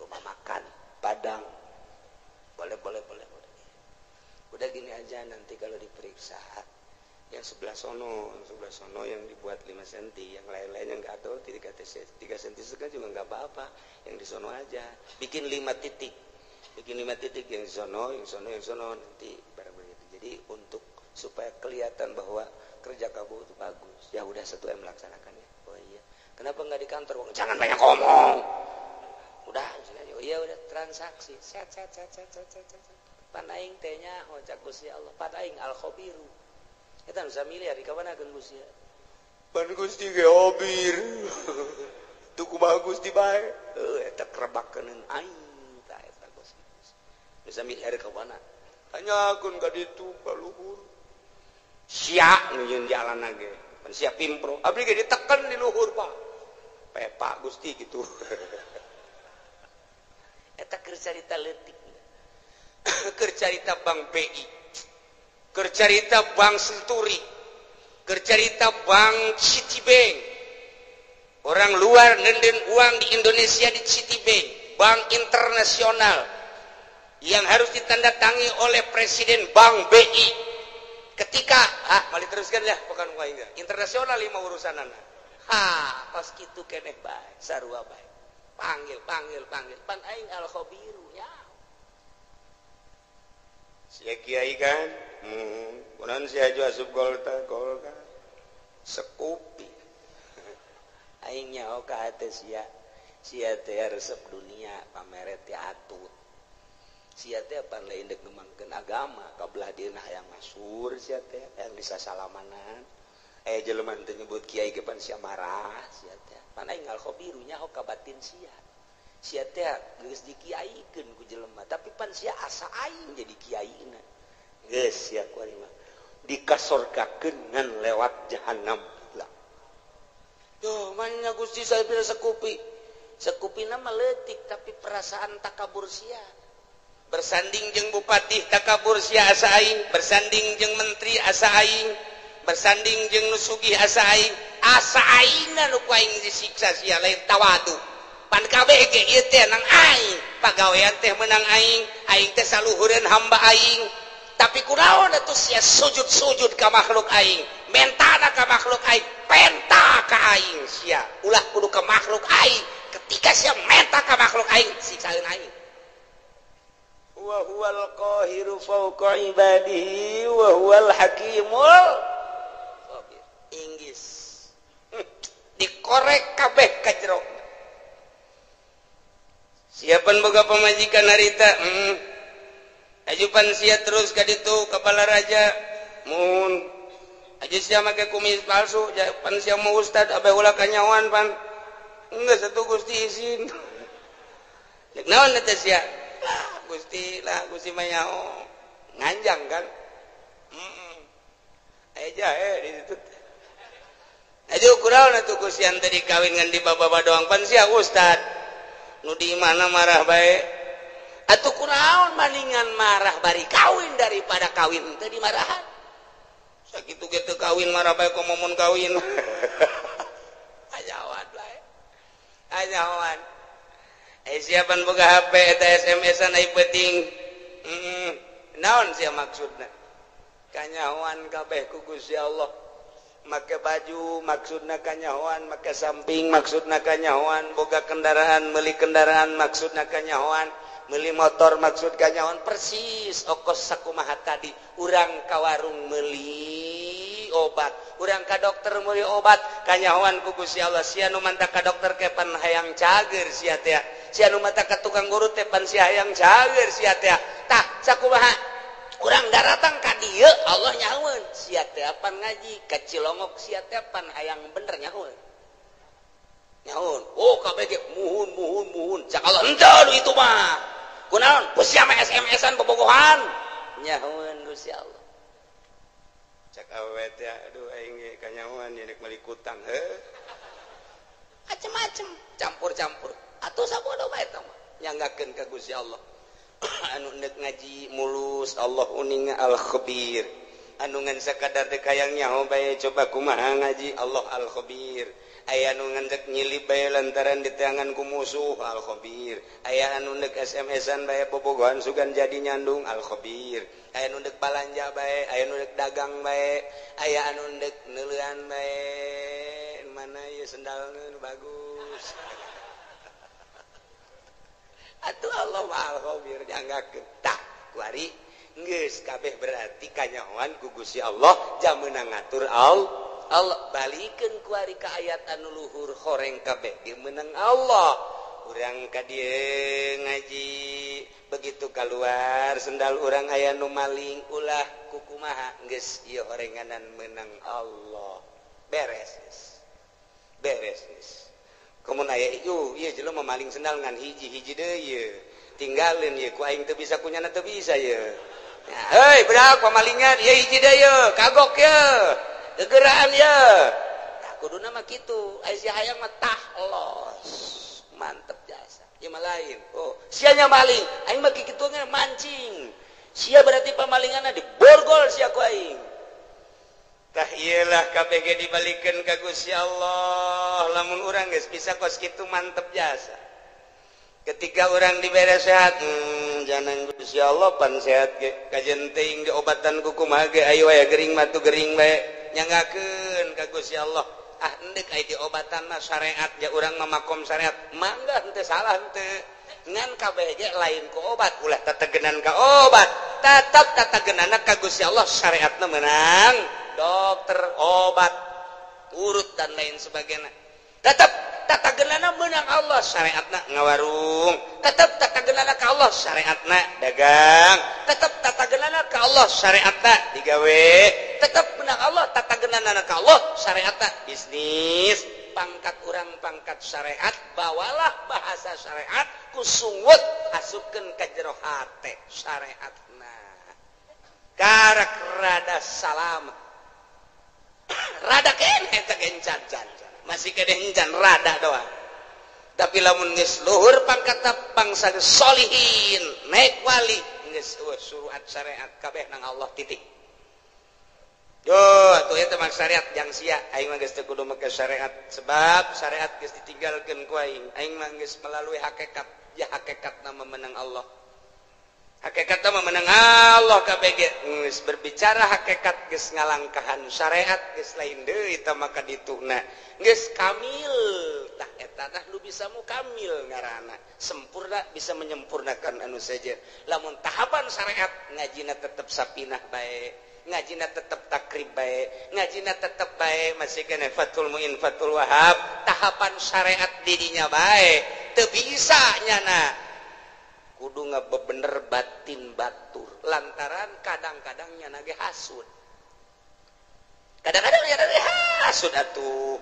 rumah makan Padang. Boleh, boleh, boleh, boleh. Udah gini aja nanti kalau diperiksa yang sebelah sono yang dibuat 5 cm, yang lain-lainnya enggak atau 3 cm juga enggak apa-apa, yang di sono aja. Bikin 5 titik. Bikin 5 titik yang di sono, yang sono, yang sono nanti barang begitu. Jadi untuk supaya kelihatan bahwa kerja kamu itu bagus. Ya udah 1 M laksanakannya. Oh iya. Kenapa enggak di kantor? Jangan banyak ngomong. Udah, oh iya udah transaksi. Set set set set set set. Pan aing teh nyaho cak Gusti Allah. Pan aing al khabiru. Eta nu samiliar di kamanakeun Gusti. Pan Gusti ge obir. Tuh kumaha Gusti bae. Heuh eta kerebakeun aing tah eta Gusti. Nu samiliar ka mana? Tanyakeun ka ditu ka luhur. Sia nu nyeun jalan ge. Pan sia pimpro. Abdi ge diteken di luhur, Pak. Pepak Gusti gitu. Eta keur carita leutik. Keur carita Bank BI. Keur carita Bank Senturi, keur carita Bank Citibank. Orang luar nenden uang di Indonesia di Citibank, bank internasional yang harus ditandatangi oleh Presiden Bank BI. Ketika mali teruskan ya, bukan enggak. Internasional lima urusanana. Ha, pas kitu keneh bae, sarua bae. Panggil, panggil, panggil. Pan aing al khabiru nya. Sia kiai kan? Kunaon sia aju asup golta, golta. Sekupi. Aing nyaho ka hate sia. Sia teh resep dunia, pamere teh atut. Sia teh pan lain deuk ngembangkeun agama, kabelah dieuna hayang masyhur sia teh, hayang disasalamanan. Jelema teh nyebut kiai ge pan sia marah sia teh. Pan aing al khabiru nyaho ka batin sia. Sia teh geus dikiaikeun ku jelema, tapi pan sia asa aing jadi kiaina. Geus sia ku ari mah dikasorgakeun ngan lewat jahanam lah. Duh, manya Gusti saya bila sekupi. Sekupina mah leutik tapi perasaan takabur sia. Bersanding jeung bupati takabur sia asa aing, bersanding jeung menteri asa aing, bersanding jeung nu sugih asa aing, asa aingna nu ku aing disiksa sia lain tawadu. Pan kabeh ge ieu teh nang aing, pagawean teh meunang aing, aing teh saluhureun hamba aing. Tapi kunaon atuh sia sujud-sujud ka makhluk aing, mentana ka makhluk aing, penta ka aing sia, ulah kudu ka makhluk aing. Ketika sia menta ka makhluk aing, siksaeun aing. Wa huwal qahiru fawqa ibadihi wa huwal hakimul khabir. Inggris dikorek kabeh ka jero. Siapan boga pamajikan harita? Ajupan sia terus ka ditu kepala raja. Mun aja sia make kumis palsu, pan sia mau ustad abe ulah kanyawan pan. Enggak satu Gusti izin. Cek naon eta sia? Lah Gusti, lah Gusti mah nyaho. Nganjang kan? Heeh. Aya jahe di ditu. Aja kunaon atuh Gusti ante dikawin ngan di baba doang pan sia ustad. Nu di mana marah bae. Atuh kunaon maningan marah bari kawin daripada kawin teu dimarahan. Sakitu ge teu kawin marah bae komo mun kawin. Ajawan bae. Ajawan. Siapan boga HP eta SMS-an ai penting. Naon sia maksudna? Kanyahoan kabeh ku Gusti Allah. Make baju maksudna kanyahoan, make samping maksudna kanyahoan, boga kendaraan, meuli kendaraan maksudna kanyahoan, meuli motor maksud kanyahoan, persis okos sakumaha tadi. Urang ka warung meuli obat, urang ka dokter meuli obat, kanyahoan ku Gusti Allah. Sia nu manta ka dokter ke pan hayang cager sia teh. Sia nu manta ka tukang guru teh pan sia hayang cager sia teh. Tah sakumaha urang daratang ka dieu Allah nyahoeun sia teh pan ngaji ka Cilongok sia teh pan hayang bener nyahoeun. Nyahoeun. Oh kabeh ge muhun muhun muhun. Cak Allah henteu itu mah. Kunaon? Ku sia mah SMS-an bobogohan. Nyahoeun Gusti Allah. Cak awewe teh aduh aing ge kanyahoan ieu rek meuli kutang heuh. Macem-macem, campur-campur. Atuh sabodo bae eta mah. Nyanggakeun ka Gusti Allah. Anu ndek ngaji mulus Allah uninga al-khabir. Anu ngan sakadar dek hayang nyaho bae coba kumaha ngaji Allah al-khabir. Aya anu ngan dek nyilip bae lantaran diteangan ku musuh al-khabir. Aya anu ndek SMS-an bae bobogohan sugan jadi nyandung al-khabir. Aya anu ndek balanja bae, aya anu ndek dagang bae, aya anu ndek neuleuan bae. Mana ieu sendalna nu bagus. Atuh Allah mah al-khabir nyanggakeun. Tah kuari geus kabeh berarti kanyahoan ku Gusti Allah jam meunang ngatur Allah. Allah balikeun kuari ka ayat anu luhur horeng kabeh ge meunang Allah. Urang ka dieu ngaji begitu keluar sendal urang aya nu maling ulah kukumaha geus ieu horenganan meunang Allah. Beres geus. Beres geus. Komun aya ieu ieu jelema maling sendal ngan hiji-hiji deui ieu. Tinggalin ieu ku aing teu bisa kunyana teu bisa ieu. Hei budak pamalingan ieu hiji deui ieu, kagok ieu. Gegeraan ieu. Tah kuduna mah kitu, aya si hayang mah tah los. Mantep jasa. Ieu mah lain. Oh, sia nya maling, aing mah kitu ge mancing. Sia berarti pamalinganna diborgol sia ku aing. Tah iyalah KBG dibalikeun ka Gusti Allah. Lamun urang geus bisa kos kitu mantep jasa. Ketika urang dibere sehat, jangan Gusti Allah pan sehat ge. Kajen teuing diobatan ku kumaha ge ayo aya gering mah tu gering bae. Nyanggakeun ka Gusti Allah. Ah endek aya diobatan mah syariat ja urang mah makom syariat. Mangga henteu salah henteu. Ngan kabeh ge lain ku obat, ulah tetegenan ka obat. Tetep tetegenanna ka Gusti Allah syariatna meunang. Dokter, obat, urut dan lain sebagainya. Tetap tata genana menang Allah syariatna ngawarung. Tetap tata genana ka Allah syariatna dagang. Tetap tata genana ka Allah syariatna digawe. Tetap menang Allah tata genana ka Allah syariatna bisnis. Pangkat urang pangkat syariat, bawalah bahasa syariat ku sungut asupkeun ka jero hate syariatna. Karak rada salam. Rada keneh teh gencan-can. Masih kene encan rada doang. Tapi lamun geus luhur pangkat bangsa solihin naik wali geus suruhat syariat kabeh nang Allah titik. Yo atuh eta mah syariat jang sia aing mah geus teu kudu make syariat sebab syariat geus ditinggalkeun ku aing. Aing mah geus melalui hakikat, ya hakikatna menang Allah. Hakikatna menang Allah kabeh ge geus berbicara hakikat geus ngalangkahan syariat geus lain deui eta maka dituna geus kamil. Tah eta tah nu bisa mukamil ngaranna sempurna bisa menyempurnakan anu saja. Lamun tahapan syariat ngajina tetep sapinah bae, ngajina tetep takrib bae, ngajina tetep bae masih kene Fathul Muin Fathul Wahab tahapan syariat dirinya bae teu bisa nyana kudu ngabebener batin batur lantaran kadang-kadang nyana ge hasud, kadang-kadang nyana ge hasud atuh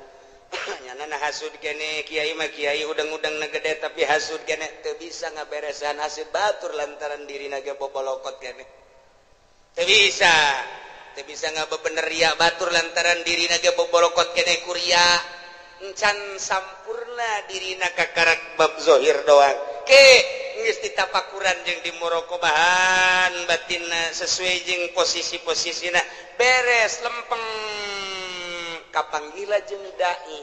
nyana na hasud kene kiai mah kiai udang-udang na gede tapi hasud kene teu bisa ngaberesan hasud batur lantaran dirina ge bobolokot kene teu bisa ngabebener ria batur lantaran dirina ge bobolokot kene kuria encan sampurna dirina kakarak bab zohir doang ke geus ditapakuran jeung dimuraqabahan batinna sesuai jeung posisi-posisina beres lempeng kapanggila jeung dai.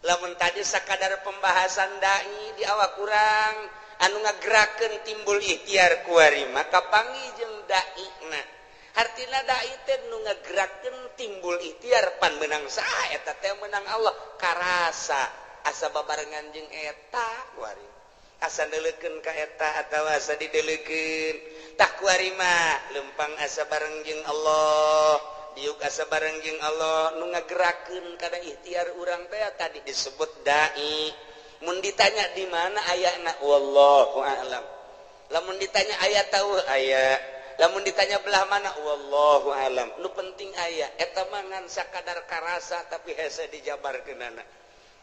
Lamun tadi sakadar pembahasan dai di awak kurang anu ngagerakeun timbul ikhtiar kuari maka panggih jeung daina. Hartina dai teh nu ngagerakeun timbul ikhtiar pan meunang saha eta teh meunang Allah karasa asa babarengan jeung eta kuari asa neuleukeun ka eta atawa asa dideulekeun tah kuari mah lempang asa bareng jeung Allah diuk asa bareng jeung Allah nu ngagerakeun kana ikhtiar urang teh tadi disebut dai. Mun ditanya di mana ayana wallahu a'lam. Lamun ditanya aya tahu aya, lamun ditanya belah mana wallahu a'lam. Nu penting aya eta mah ngan sakadar karasa tapi hese dijabarkeunana.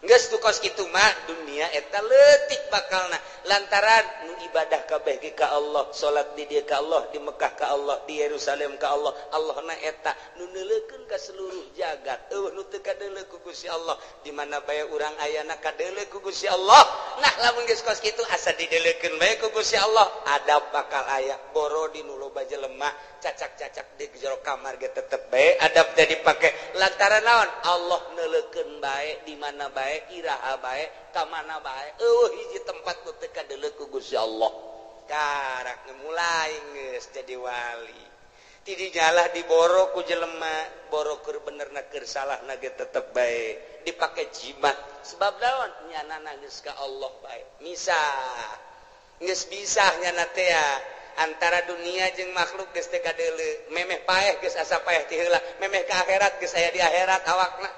Geus tu kos kitu mah dunia eta leutik bakalna lantaran nu ibadah kabeh ge ka Allah, salat di dieu ka Allah, di Mekah ka Allah, di Yerusalem ka Allah. Allahna eta nu neuleukeun ka seluruh jagat. Eueuh nu teu kadeuleu ku Gusti Allah, di mana bae urang ayana kadeuleu ku Gusti Allah. Nah lamun geus kos kitu asa dideuleukeun bae ku Gusti Allah, adab bakal aya. Boro di nu loba jelema cacak-cacak di jero kamar ge tetep bae adab teh dipake lantaran naon? Allah neuleukeun bae di mana bae iraha bae ka mana bae eueuh hiji tempat nu teu kadeuleu ku Gusti Allah. Karak mulai geus jadi wali. Ti dinyalah diboro ku jelema, boro keur benerna keur salahna ge tetep bae dipake jimat. Sebab naon? Nyanana geus ka Allah bae. Misah. Geus bisah nyana teh antara dunia jeung makhluk geus teu kadeuleu. Memeh paeh geus asa paeh ti heula, memeh ka akhirat geus aya di akhirat awakna.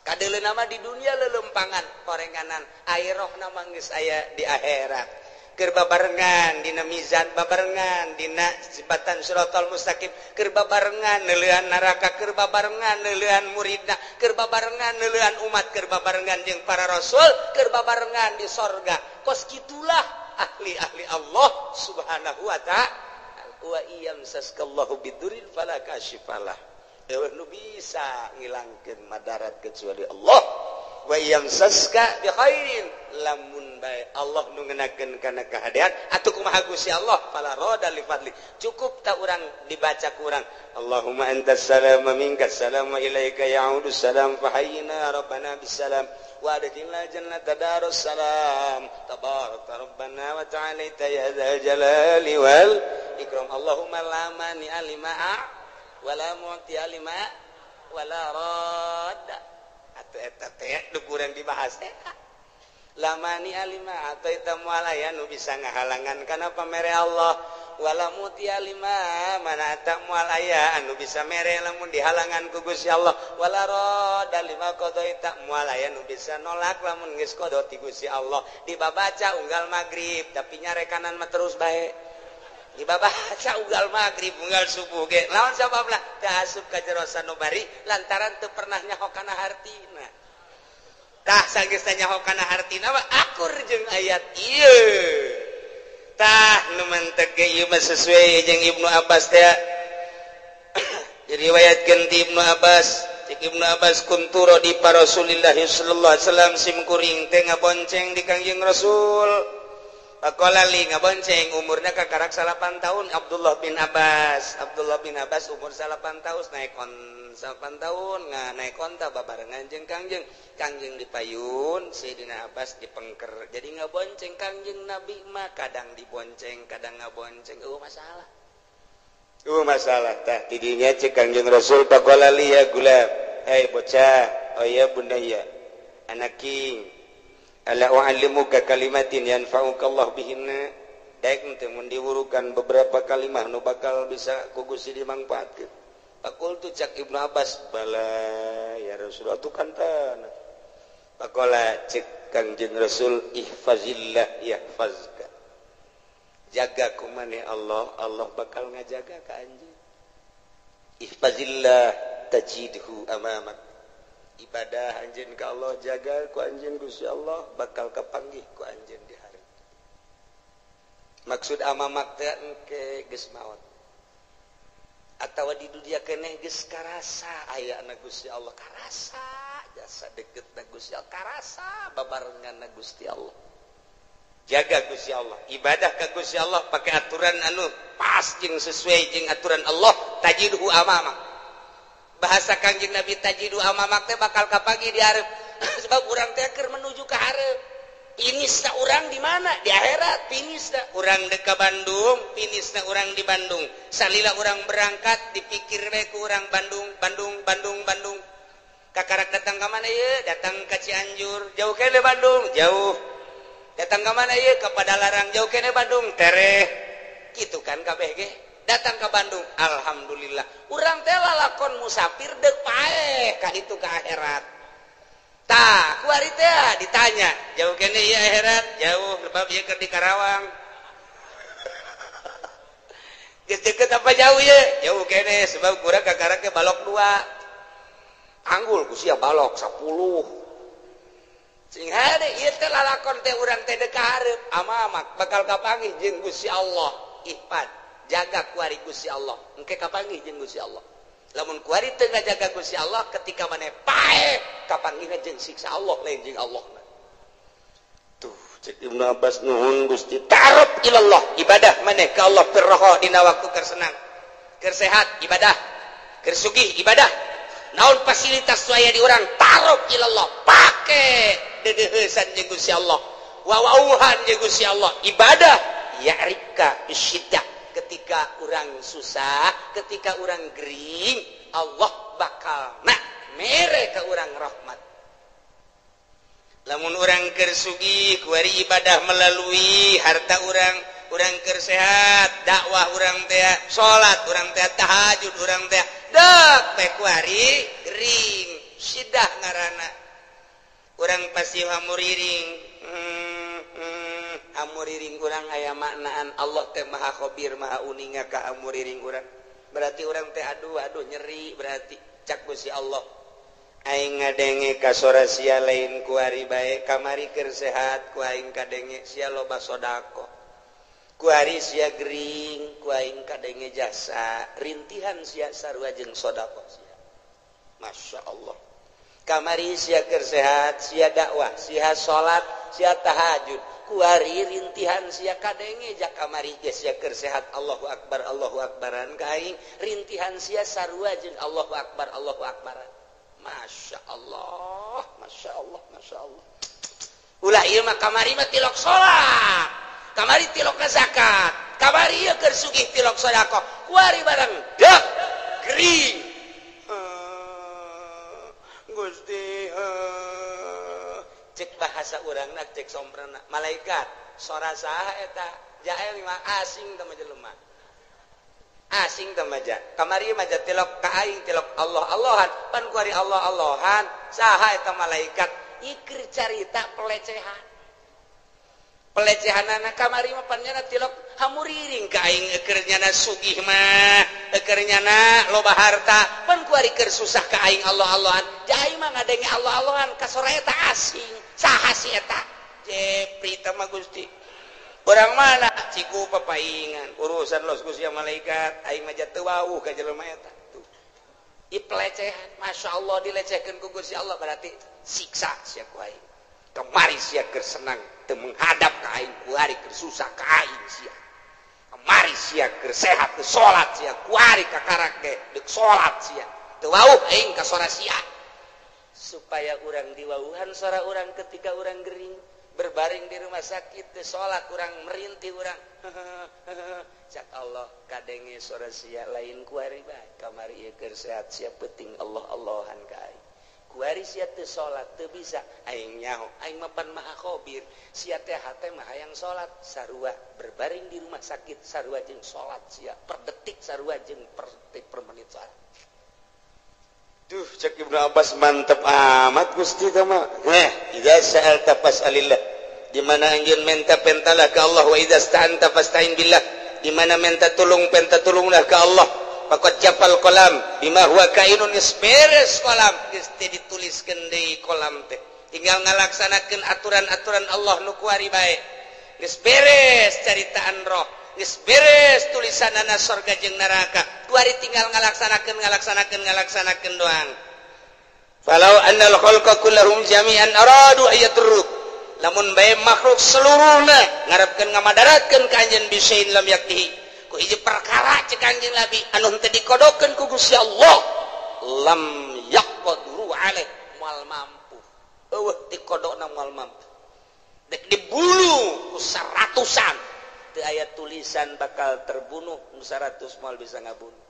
Kadeuleu nama di dunia lelempangan korenganan airoh nama geus aya di akhirat. Keur babarengan dina mizan babarengan dina jembatan siratal mustaqim keur babarengan neuleuan neraka keur babarengan neuleuan muridna keur babarengan neuleuan umat keur babarengan jeung para rasul keur babarengan di sorga. Kos kitulah ahli-ahli Allah subhanahu wa ta'ala. Wa iyam saskallahu bidurin fala kashifalah. Eueuh nu bisa ngilangkeun madarat kecuali Allah. Wa yamsaska bi khairin lamun bae Allah nu ngenakeun kana kahadean atuh kumaha Gusti Allah fala rada li fadli. Cukup ta urang dibaca ku urang Allahumma antas salam wa minkas salam wa ilaika ya'udus salam fahayyina rabbana bisalam wa adkhilna jannata darus salam tabaraka rabbana wa ta'alaita ya dzal jalali wal ikram. Allahumma la mani alima wala mu'ti lima wala radda atuh eta teh nu kurang dibahas teh lamani alima atau eta moal aya nu bisa ngahalangan kana pamere Allah wala mu'ti lima mana eta moal aya anu bisa mere lamun dihalangan ku Gusti Allah wala radda lima qadaita moal aya nu bisa nolak lamun geus qada ti Gusti Allah. Dibabaca unggal magrib tapi nyarekanan mah terus bae dibabaca unggal magrib unggal subuh ge lawan sababna teu asup ka jero sanubari lantaran teu pernah nyaho kana hartina. Tah sageus nyaho kana hartina mah akur jeung ayat ieu. Tah nu mentek ge ieu mah sesuai jeung Ibnu Abbas teh. Diriwayatkeun ti Ibnu Abbas Cek Ibnu Abbas kunturo di para Rasulillah sallallahu alaihi wasallam sim kuring teh ngabonceng di Kangjeng Rasul. Pakola li ngabonceng umurna kakarak 8 tahun Abdullah bin Abbas. Abdullah bin Abbas umur 8 tahun naik on 8 tahun naik onta babarengan jeung Kangjeng. Kangjeng dipayun, Sayyidina Abbas dipengker. Jadi ngabonceng Kangjeng Nabi mah kadang dibonceng, kadang ngabonceng. Eueuh masalah. Eueuh masalah tah tidinya cek Kangjeng Rasul pakola li ya gulam. Hei bocah, oh ya bundaya. Anaking ala u'allimuka kalimatin yanfa'uka Allah bihinna. Daek teh mun diwurukan beberapa kalimah nu bakal bisa ku Gusti dimangfaatkeun. Faqultu cak Ibnu Abbas bala ya Rasulullah tu kan tanah. Faqala cek Kangjeng Rasul ihfazillah yahfazka. Jaga ku maneh Allah, Allah bakal ngajaga ka anjeun. Ihfazillah tajidhu amamak. Ibadah anjeun ka Allah jaga ku anjeun Gusti Allah bakal kapanggih ku anjeun di hari. Maksud amamak teh engke geus maot. Atawa di dunia keneh geus karasa aya na Gusti Allah karasa jasa deket na Gusti Allah karasa babarengan na Gusti Allah. Jaga Gusti Allah, ibadah ka Gusti Allah pakai aturan anu pas jeung sesuai jeung aturan Allah tajidhu amamak. Bahasa Kangjeng Nabi tajidu amamak teh bakal kapagi di hareup. Sebab urang teh keur menuju ka hareup. Finisna urang di mana? Di akhirat finisna. Urang deuk ka Bandung, finisna urang di Bandung. Salila urang berangkat dipikir we ku urang Bandung, Bandung, Bandung, Bandung. Kakarak datang ka mana ieu? Datang ka Cianjur, jauh keneh Bandung, jauh. Datang ka mana ieu? Ka Padalarang, jauh keneh Bandung, tereh. Kitu kan kabeh ge. Datang ke Bandung, alhamdulillah. Urang teh lalakon musafir deuk paeh ka ditu ka akhirat. Tah, kuari teh ditanya, jauh keneh ieu akhirat? Jauh, sebab ieu keur di Karawang. Geus deukeut apa jauh ieu? Jauh keneh sebab kurang kakarak ge balok 2. Anggul ku sia balok 10. Sing hade ieu teh lalakon teh urang teh deuk ka hareup, amamak bakal kapanggih jeung Gusti Allah. Ihfad. Jaga kuari Gusti Allah engke kapanggih jeung Gusti Allah. Lamun kuari teu ngajaga Gusti Allah ketika maneh paeh kapanggihna jeung siksa Allah lain jeung Allah. Tuh cek Ibnu Abbas nuhun Gusti ta'aruf ilallah ibadah maneh ka Allah firroho dina waktu keur senang keur sehat ibadah keur sugih ibadah naon fasilitas nu aya di urang ta'aruf ilallah pake deudeuheusan jeung Gusti Allah wawauhan jeung Gusti Allah ibadah ya'rifka bisyiddah. Ketika orang susah, ketika orang gering, Allah bakal nak mere ke orang rahmat. Lamun orang keur sugih, kuari ibadah melalui harta orang, orang keur sehat, dakwah orang teh, salat orang teh, tahajud orang teh, dek teh kuari gering, sidah ngaranna. Urang pasti hamuriring. Hamuriring urang aya maknaan Allah teh maha khabir maha uninga ka hamuriring urang. Berarti urang teh aduh aduh nyeri berarti cak Gusti Allah. Aing ngadenge ka sora sia lain kuari bae kamari keur sehat ku aing kadenge sia loba sedekah. Kuari sia gering ku aing kadenge jasa rintihan sia sarua jeung sedekah sia. Masya Allah. Kamari sia keur sehat sia dakwah sia salat sia tahajud kuari rintihan sia kadenge jak kamari ge sia keur sehat Allahu akbar Allahu akbaran ka aing rintihan sia sarua jeung Allahu akbar Allahu akbaran. Masya Allah, Masya Allah, Masya Allah. Ulah ieu mah kamari mah tilok salat, kamari tilok zakat, kamari ieu keur sugih tilok sedekah, kuari barang dek gering. Gusti cek bahasa urangna cek somprana malaikat sora saha eta jael mah asing teh mah jelema asing teh mah ja kamari mah ja tilok ka aing tilok Allah Allahan pan kuari Allah Allahan saha eta malaikat ieu carita pelecehan pelecehanana kamari mah pan nyana tilok hamuriring ka aing keur nyana sugih mah keur nyana loba harta pan kuari keur susah ka aing Allah Allahan ja aing mah ngadenge Allah Allahan ka sora eta asing saha si eta jepri teh mah Gusti urang mana ciku papaingan urusan los Gusti malaikat aing mah teu wawuh ka jelema eta tuh Ieu pelecehan, Masya Allah dilecehkeun ku Gusti Allah berarti siksa sia ku aing. Kamari sia keur senang teu menghadap ka aing, kuari keur susah ka aing sia. Kamari sia keur sehat teu salat sia, kuari kakarak ge deuk salat sia. Teu wauh aing ka sora sia. Supaya urang diwauhan sora urang ketika urang gering berbaring di rumah sakit teu salat urang merintih urang. Cak Allah kadenge sora sia lain kuari bae kamari ieu keur sehat sia penting Allah Allahan ka aing. Kuari sia teu salat teu bisa aing nyaho aing mah pan maha khabir sia teh hate mah hayang salat sarua berbaring di rumah sakit sarua jeung salat sia per detik sarua jeung per detik per menit salat. Duh cek Ibnu Abbas mantep amat Gusti teh mah. Idza sa'alta fas'alillah. Di mana anjeun menta pentalah ka Allah wa idza sta'anta fasta'in billah. Di mana menta tulung penta tulunglah ka Allah. Faqad jafal qalam bima huwa kainun geus beres kolam geus teu dituliskeun deui kolam teh. Tinggal ngalaksanakeun aturan-aturan Allah nu kuari bae. Geus beres caritaan roh, geus beres tulisanana sorga jeung neraka. Kuari tinggal ngalaksanakeun ngalaksanakeun ngalaksanakeun doang. Falau annal khalqa kullahum jami'an aradu ayatruk. Lamun bae makhluk seluruhna ngarepkeun ngamadaratkeun ka anjeun bisain lam yaktihi. Ku hiji perkara cek anjeun Nabi anu henteu dikodokeun ku Gusti Allah lam yaqdiru alaih moal mampu. Eueuh dikodokna moal mampu. Dek dibulu ku seratusan teu aya tulisan bakal terbunuh ku 100 moal bisa ngabunuh.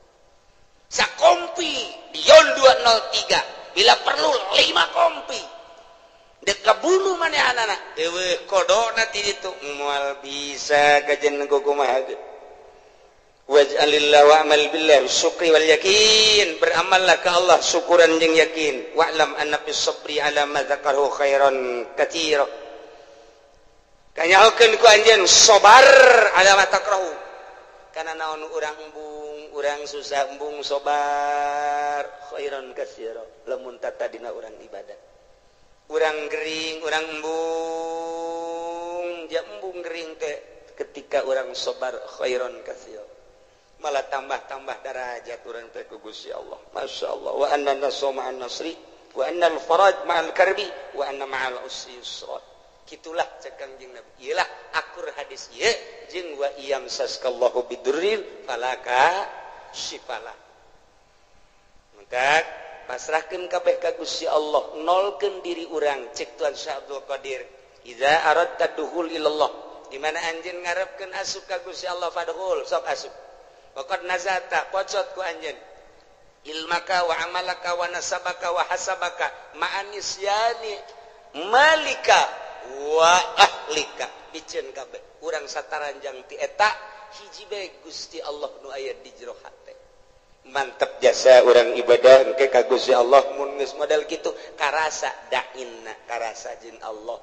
Sakompi Dion 203 bila perlu 5 kompi. Dek kabunuh manehanana eueuh kodokna ti ditu moal bisa kajen kumaha ge. Waj'alillah wa'mal billah syukri wal yakin, beramallah ka Allah syukuran jeung yakin. Wa'lam anna fis sabri ala ma dzakarahu khairan katsira. Kanyahokeun ku anjeun sabar ala ma takrahu. Kana naon urang embung, urang susah embung sabar khairan katsira. Lamun tatadina urang ibadah. Urang gering, urang embung, ja embung gering teh ketika urang sabar khairan katsira. Malah tambah-tambah darajat urang teh ku Gusti Allah. Masya Allah. Wa anna nasra ma'an nasri, wa anna al-faraj ma'al karbi, wa anna ma'al usri yusra. Kitulah cek Kangjeng Nabi. Iyalah akur hadis ieu jeung wa iyam saskallahu bidurrin falaka syifalah. Maka pasrahkeun kabeh ka Gusti Allah, nolkeun diri urang cek Tuan Syekh Abdul Qadir. Idza aradta dukhul ilallah. Di mana anjeun ngarepkeun asup ka Gusti Allah fadkhul, sok asup. Waqad nazata pocot ku anjeun ilmaka wa amalaka wa nasabaka wa hasabaka ma'anisyani malika wa ahlika biceun kabeh urang sataranjang ti eta hiji bae Gusti Allah nu aya di jero hate. Mantep jasa urang ibadah engke ka Gusti Allah mun geus model kitu karasa dainna karasa jeung Allah.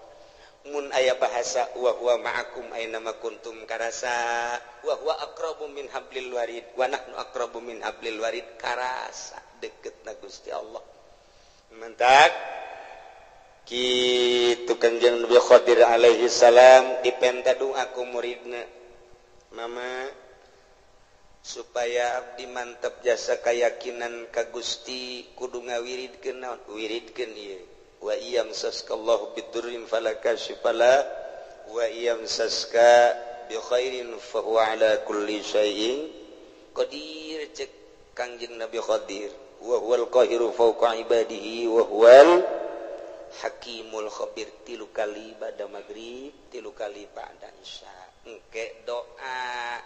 Mun aya bahasa wa huwa ma'akum aina ma kuntum karasa wa huwa aqrabu min hablil warid wa nahnu aqrabu min hablil warid karasa deketna Gusti Allah. Mentak kitu Kangjeng Nabi Khadir alaihi salam dipenta doa ku muridna, mama supaya abdi mantep jasa kayakinan ka Gusti kudu ngawiridkeun naon wiridkeun ieu. Wa iyam saskallahu bidurrin falaka syifala wa iyam saska bi khairin fa huwa ala kulli syai'in qadir. Cek Kangjeng Nabi Khadir wa huwal qahiru fawqa ibadihi wa huwal hakimul khabir. 3 kali ba'da maghrib, 3 kali ba'da isya. Engke doa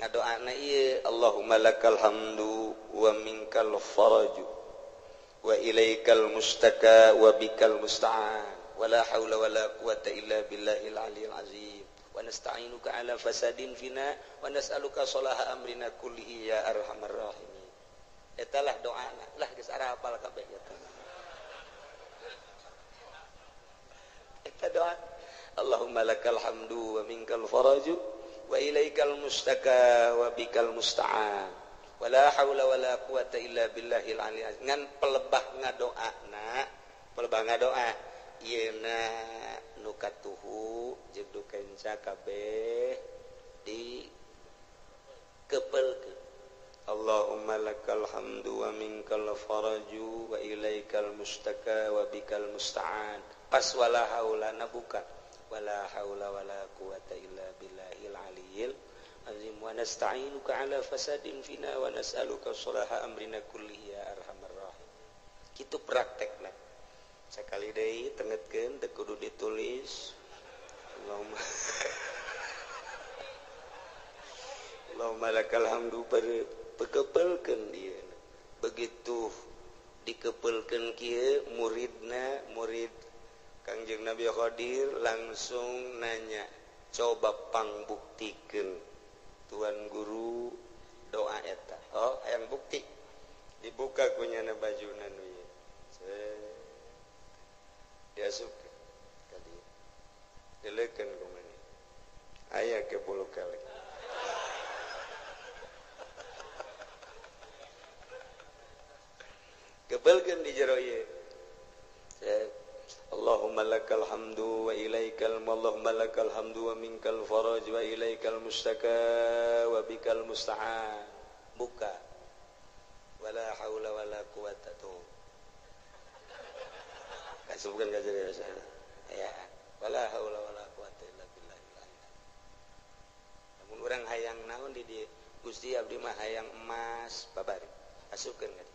ngadoana ieu Allahumma lakal hamdu wa minkal faraju wa ilaikal mustaka wa bikal musta'an wa la haula wa la quwata illa billahil aliyil azim wa nasta'inuka ala fasadin fina wa nas'aluka salaha amrina kullihi ya arhamar rahimin. Eta lah doana lah geus arapal kabeh eta. Eta doa Allahumma lakal hamdu wa minkal faraju wa ilaikal mustaka wa bikal musta'an wala haula wala quwata illa billahil aliyil azim. Ngan pelebah ngadoana, pelebah ngadoa ieuna nu katuhu jeung nu kenca kabeh di kepelkeun. Allahumma lakal hamdu wa minkal faraju wa ilaikal mustaka wa bikal musta'an. Pas wala haula na buka wala haula wala quwata illa billahil aliyil azim wa nasta'inuka ala fasadin fina wa nas'aluka salaha amrina kullihi ya arhamar rahim. Kitu praktekna. Sakali deui tengetkeun teu kudu ditulis. Allahumma Allahumma lakal hamdu pekepelkeun dia. Begitu dikepelkeun kieu muridna, murid Kangjeng Nabi Khadir langsung nanya, coba pangbuktikeun tuan guru doa eta. Oh, hayang bukti. Dibuka kunyana bajuna nu ieu. Diasupkeun ka dieu. Dileukeun ku maneh. Aya ke bulu kelek. Kebelkeun di jero ieu. Allahumma lakal hamdu wa ilaikal Allahumma lakal hamdu wa minkal faraj wa ilaikal mustaka wa bikal musta'an. Buka. Wala haula wala quwata tuh. Kasubkeun ka jero ya. Wala haula wala quwata illa billah. Lamun urang hayang naon di dieu? Gusti abdi mah hayang emas babari. Asupkeun ka dieu.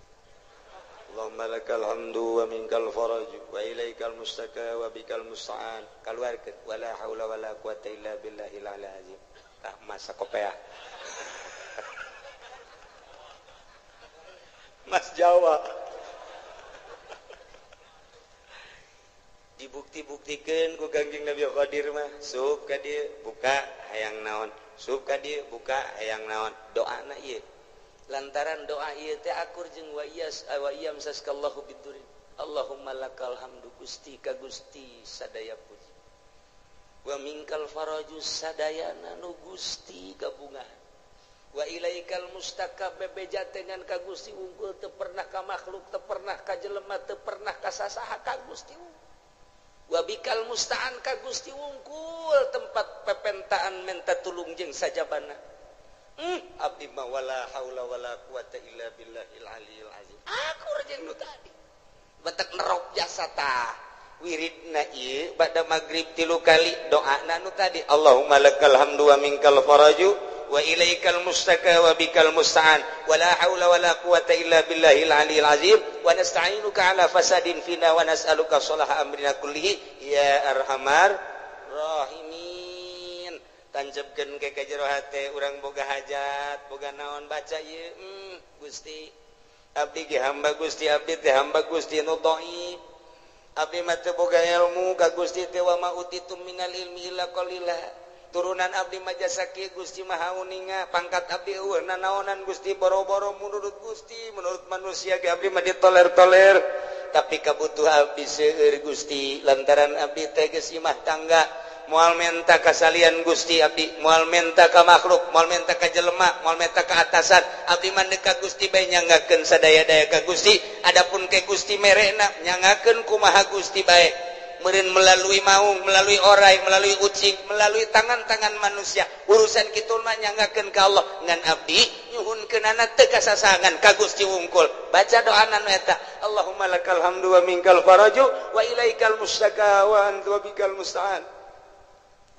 Allahumma lakal hamdu wa minkal faraj wa ilaikal mustaka wa bikal musta'an. Kaluarkeun wala haula wala quwata illa billahil azim. Tah masa kopeah. Mas Jawa. Dibukti-buktikeun ku Kangjeng Nabi Khadir mah, sup ka dieu buka hayang naon, sup ka dieu buka hayang naon. Doana ieu. Lantaran doa ieu teh akur jeung wa iyas wa iyam saskallahu bidurin. Allahumma lakal hamdu Gusti ka Gusti sadaya puji. Wa minkal faraju sadayana nu Gusti gabungan. Wa ilaikal mustaka bebeja dengan ka Gusti unggul teu pernah ka makhluk, teu pernah ka jelema, teu pernah ka sasaha ka Gusti unggul. Wa bikal musta'an ka Gusti unggul tempat pepentaan menta tulung jeung sajabana. Abdi mah wala haula wala quwata illa billahil aliyil azim. Aku jeung nu tadi. Batak nerok jasa tah. Wiridna ieu bada magrib 3 kali doana nu tadi. Allahumma lakal hamdu wa minkal faraju wa ilaikal mustaka wa bikal musta'an wala haula wala quwata illa billahil aliyil azim wa nasta'inuka ala fasadin fina wa nas'aluka salaha amrina kullihi ya arhamar rahimin. Tanjebkeun ke ka jero hate urang boga hajat boga naon baca ieu. Gusti abdi ge hamba Gusti, abdi teh hamba Gusti nu dhaif, abdi mah teu boga ilmu ka Gusti teh wa ma utitum minal ilmi illa qalila. Turunan abdi mah jasa kieu Gusti Maha Uninga, pangkat abdi eueuh nanaonan Gusti, boro-boro menurut Gusti, menurut manusia ge abdi mah ditoler-toler, tapi kabutuh abdi seueur Gusti lantaran abdi teh geus imah tangga. Moal menta kasalian Gusti abdi, moal menta ka makhluk, moal menta ka jelema, moal menta ka atasan, abdi mah ka Gusti bae nyanggakeun sadaya-daya ka Gusti. Adapun ke Gusti merena nyanggakeun kumaha Gusti bae, meureun melalui maung, melalui orai, melalui ucing, melalui tangan-tangan manusia. Urusan kitu mah nyanggakeun ka Allah. Ngan abdi nyuhunkeunana teu kasasangan ka Gusti wungkul. Baca doana nu eta, Allahumma lakal hamdu wa minkal faraju wa ilaikal mustaka wa anta bikal musta'an.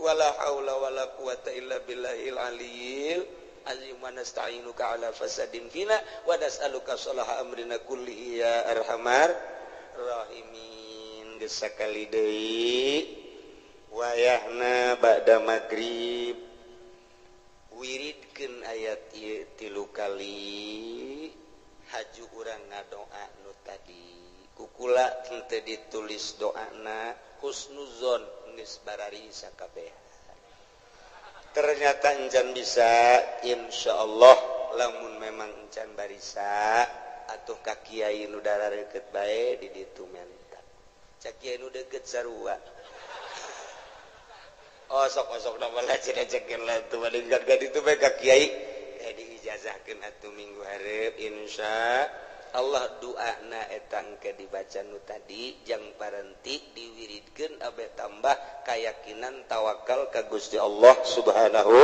Wala haula wala quwata illa billahil aliyil azim wa nasta'inuka ala fasadin fina wa nas'aluka salaha amrina kullihi ya arhamar rahimin. Geus sakali deui wayahna ba'da magrib wiridkeun ayat ieu 3 kali haju urang ngadoa nu tadi kukula henteu ditulis doana husnuzon geus barari sakabeh. Ternyata encan bisa, insyaallah lamun memang encan barisa atuh ka kiai nu darareukeut bae di ditu menta. Cak kiai nu deukeut sarua. Osok-osok na malah cenah-cekeun lah tuh badengkan ka ditu bae ka kiai diijazahkeun atuh minggu hareup insya Allah. Doana eta engke dibaca nu tadi jang parenti diwiridkeun abe tambah keyakinan tawakal ka Gusti Allah Subhanahu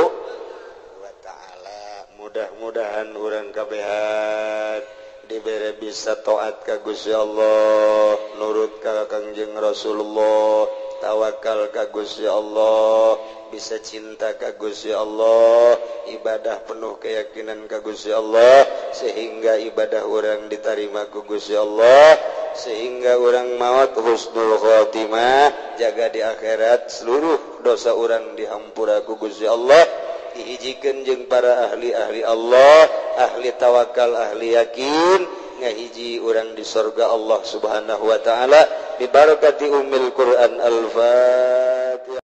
wa taala. Mudah-mudahan urang kabehan dibere bisa taat ka Gusti Allah, nurut ka Kangjeng Rasulullah, tawakal ka Gusti Allah, bisa cinta ka Gusti Allah, ibadah penuh keyakinan ka Gusti Allah, sehingga ibadah orang diterima ku Gusti Allah, sehingga orang maut husnul khotimah, jaga di akhirat seluruh dosa orang dihampura ku Gusti Allah, dihijikeun jeung para ahli-ahli Allah, ahli tawakal, ahli yakin, ngahiji urang di surga Allah Subhanahu wa taala bi barakati ummil Quran. Al-Fatihah.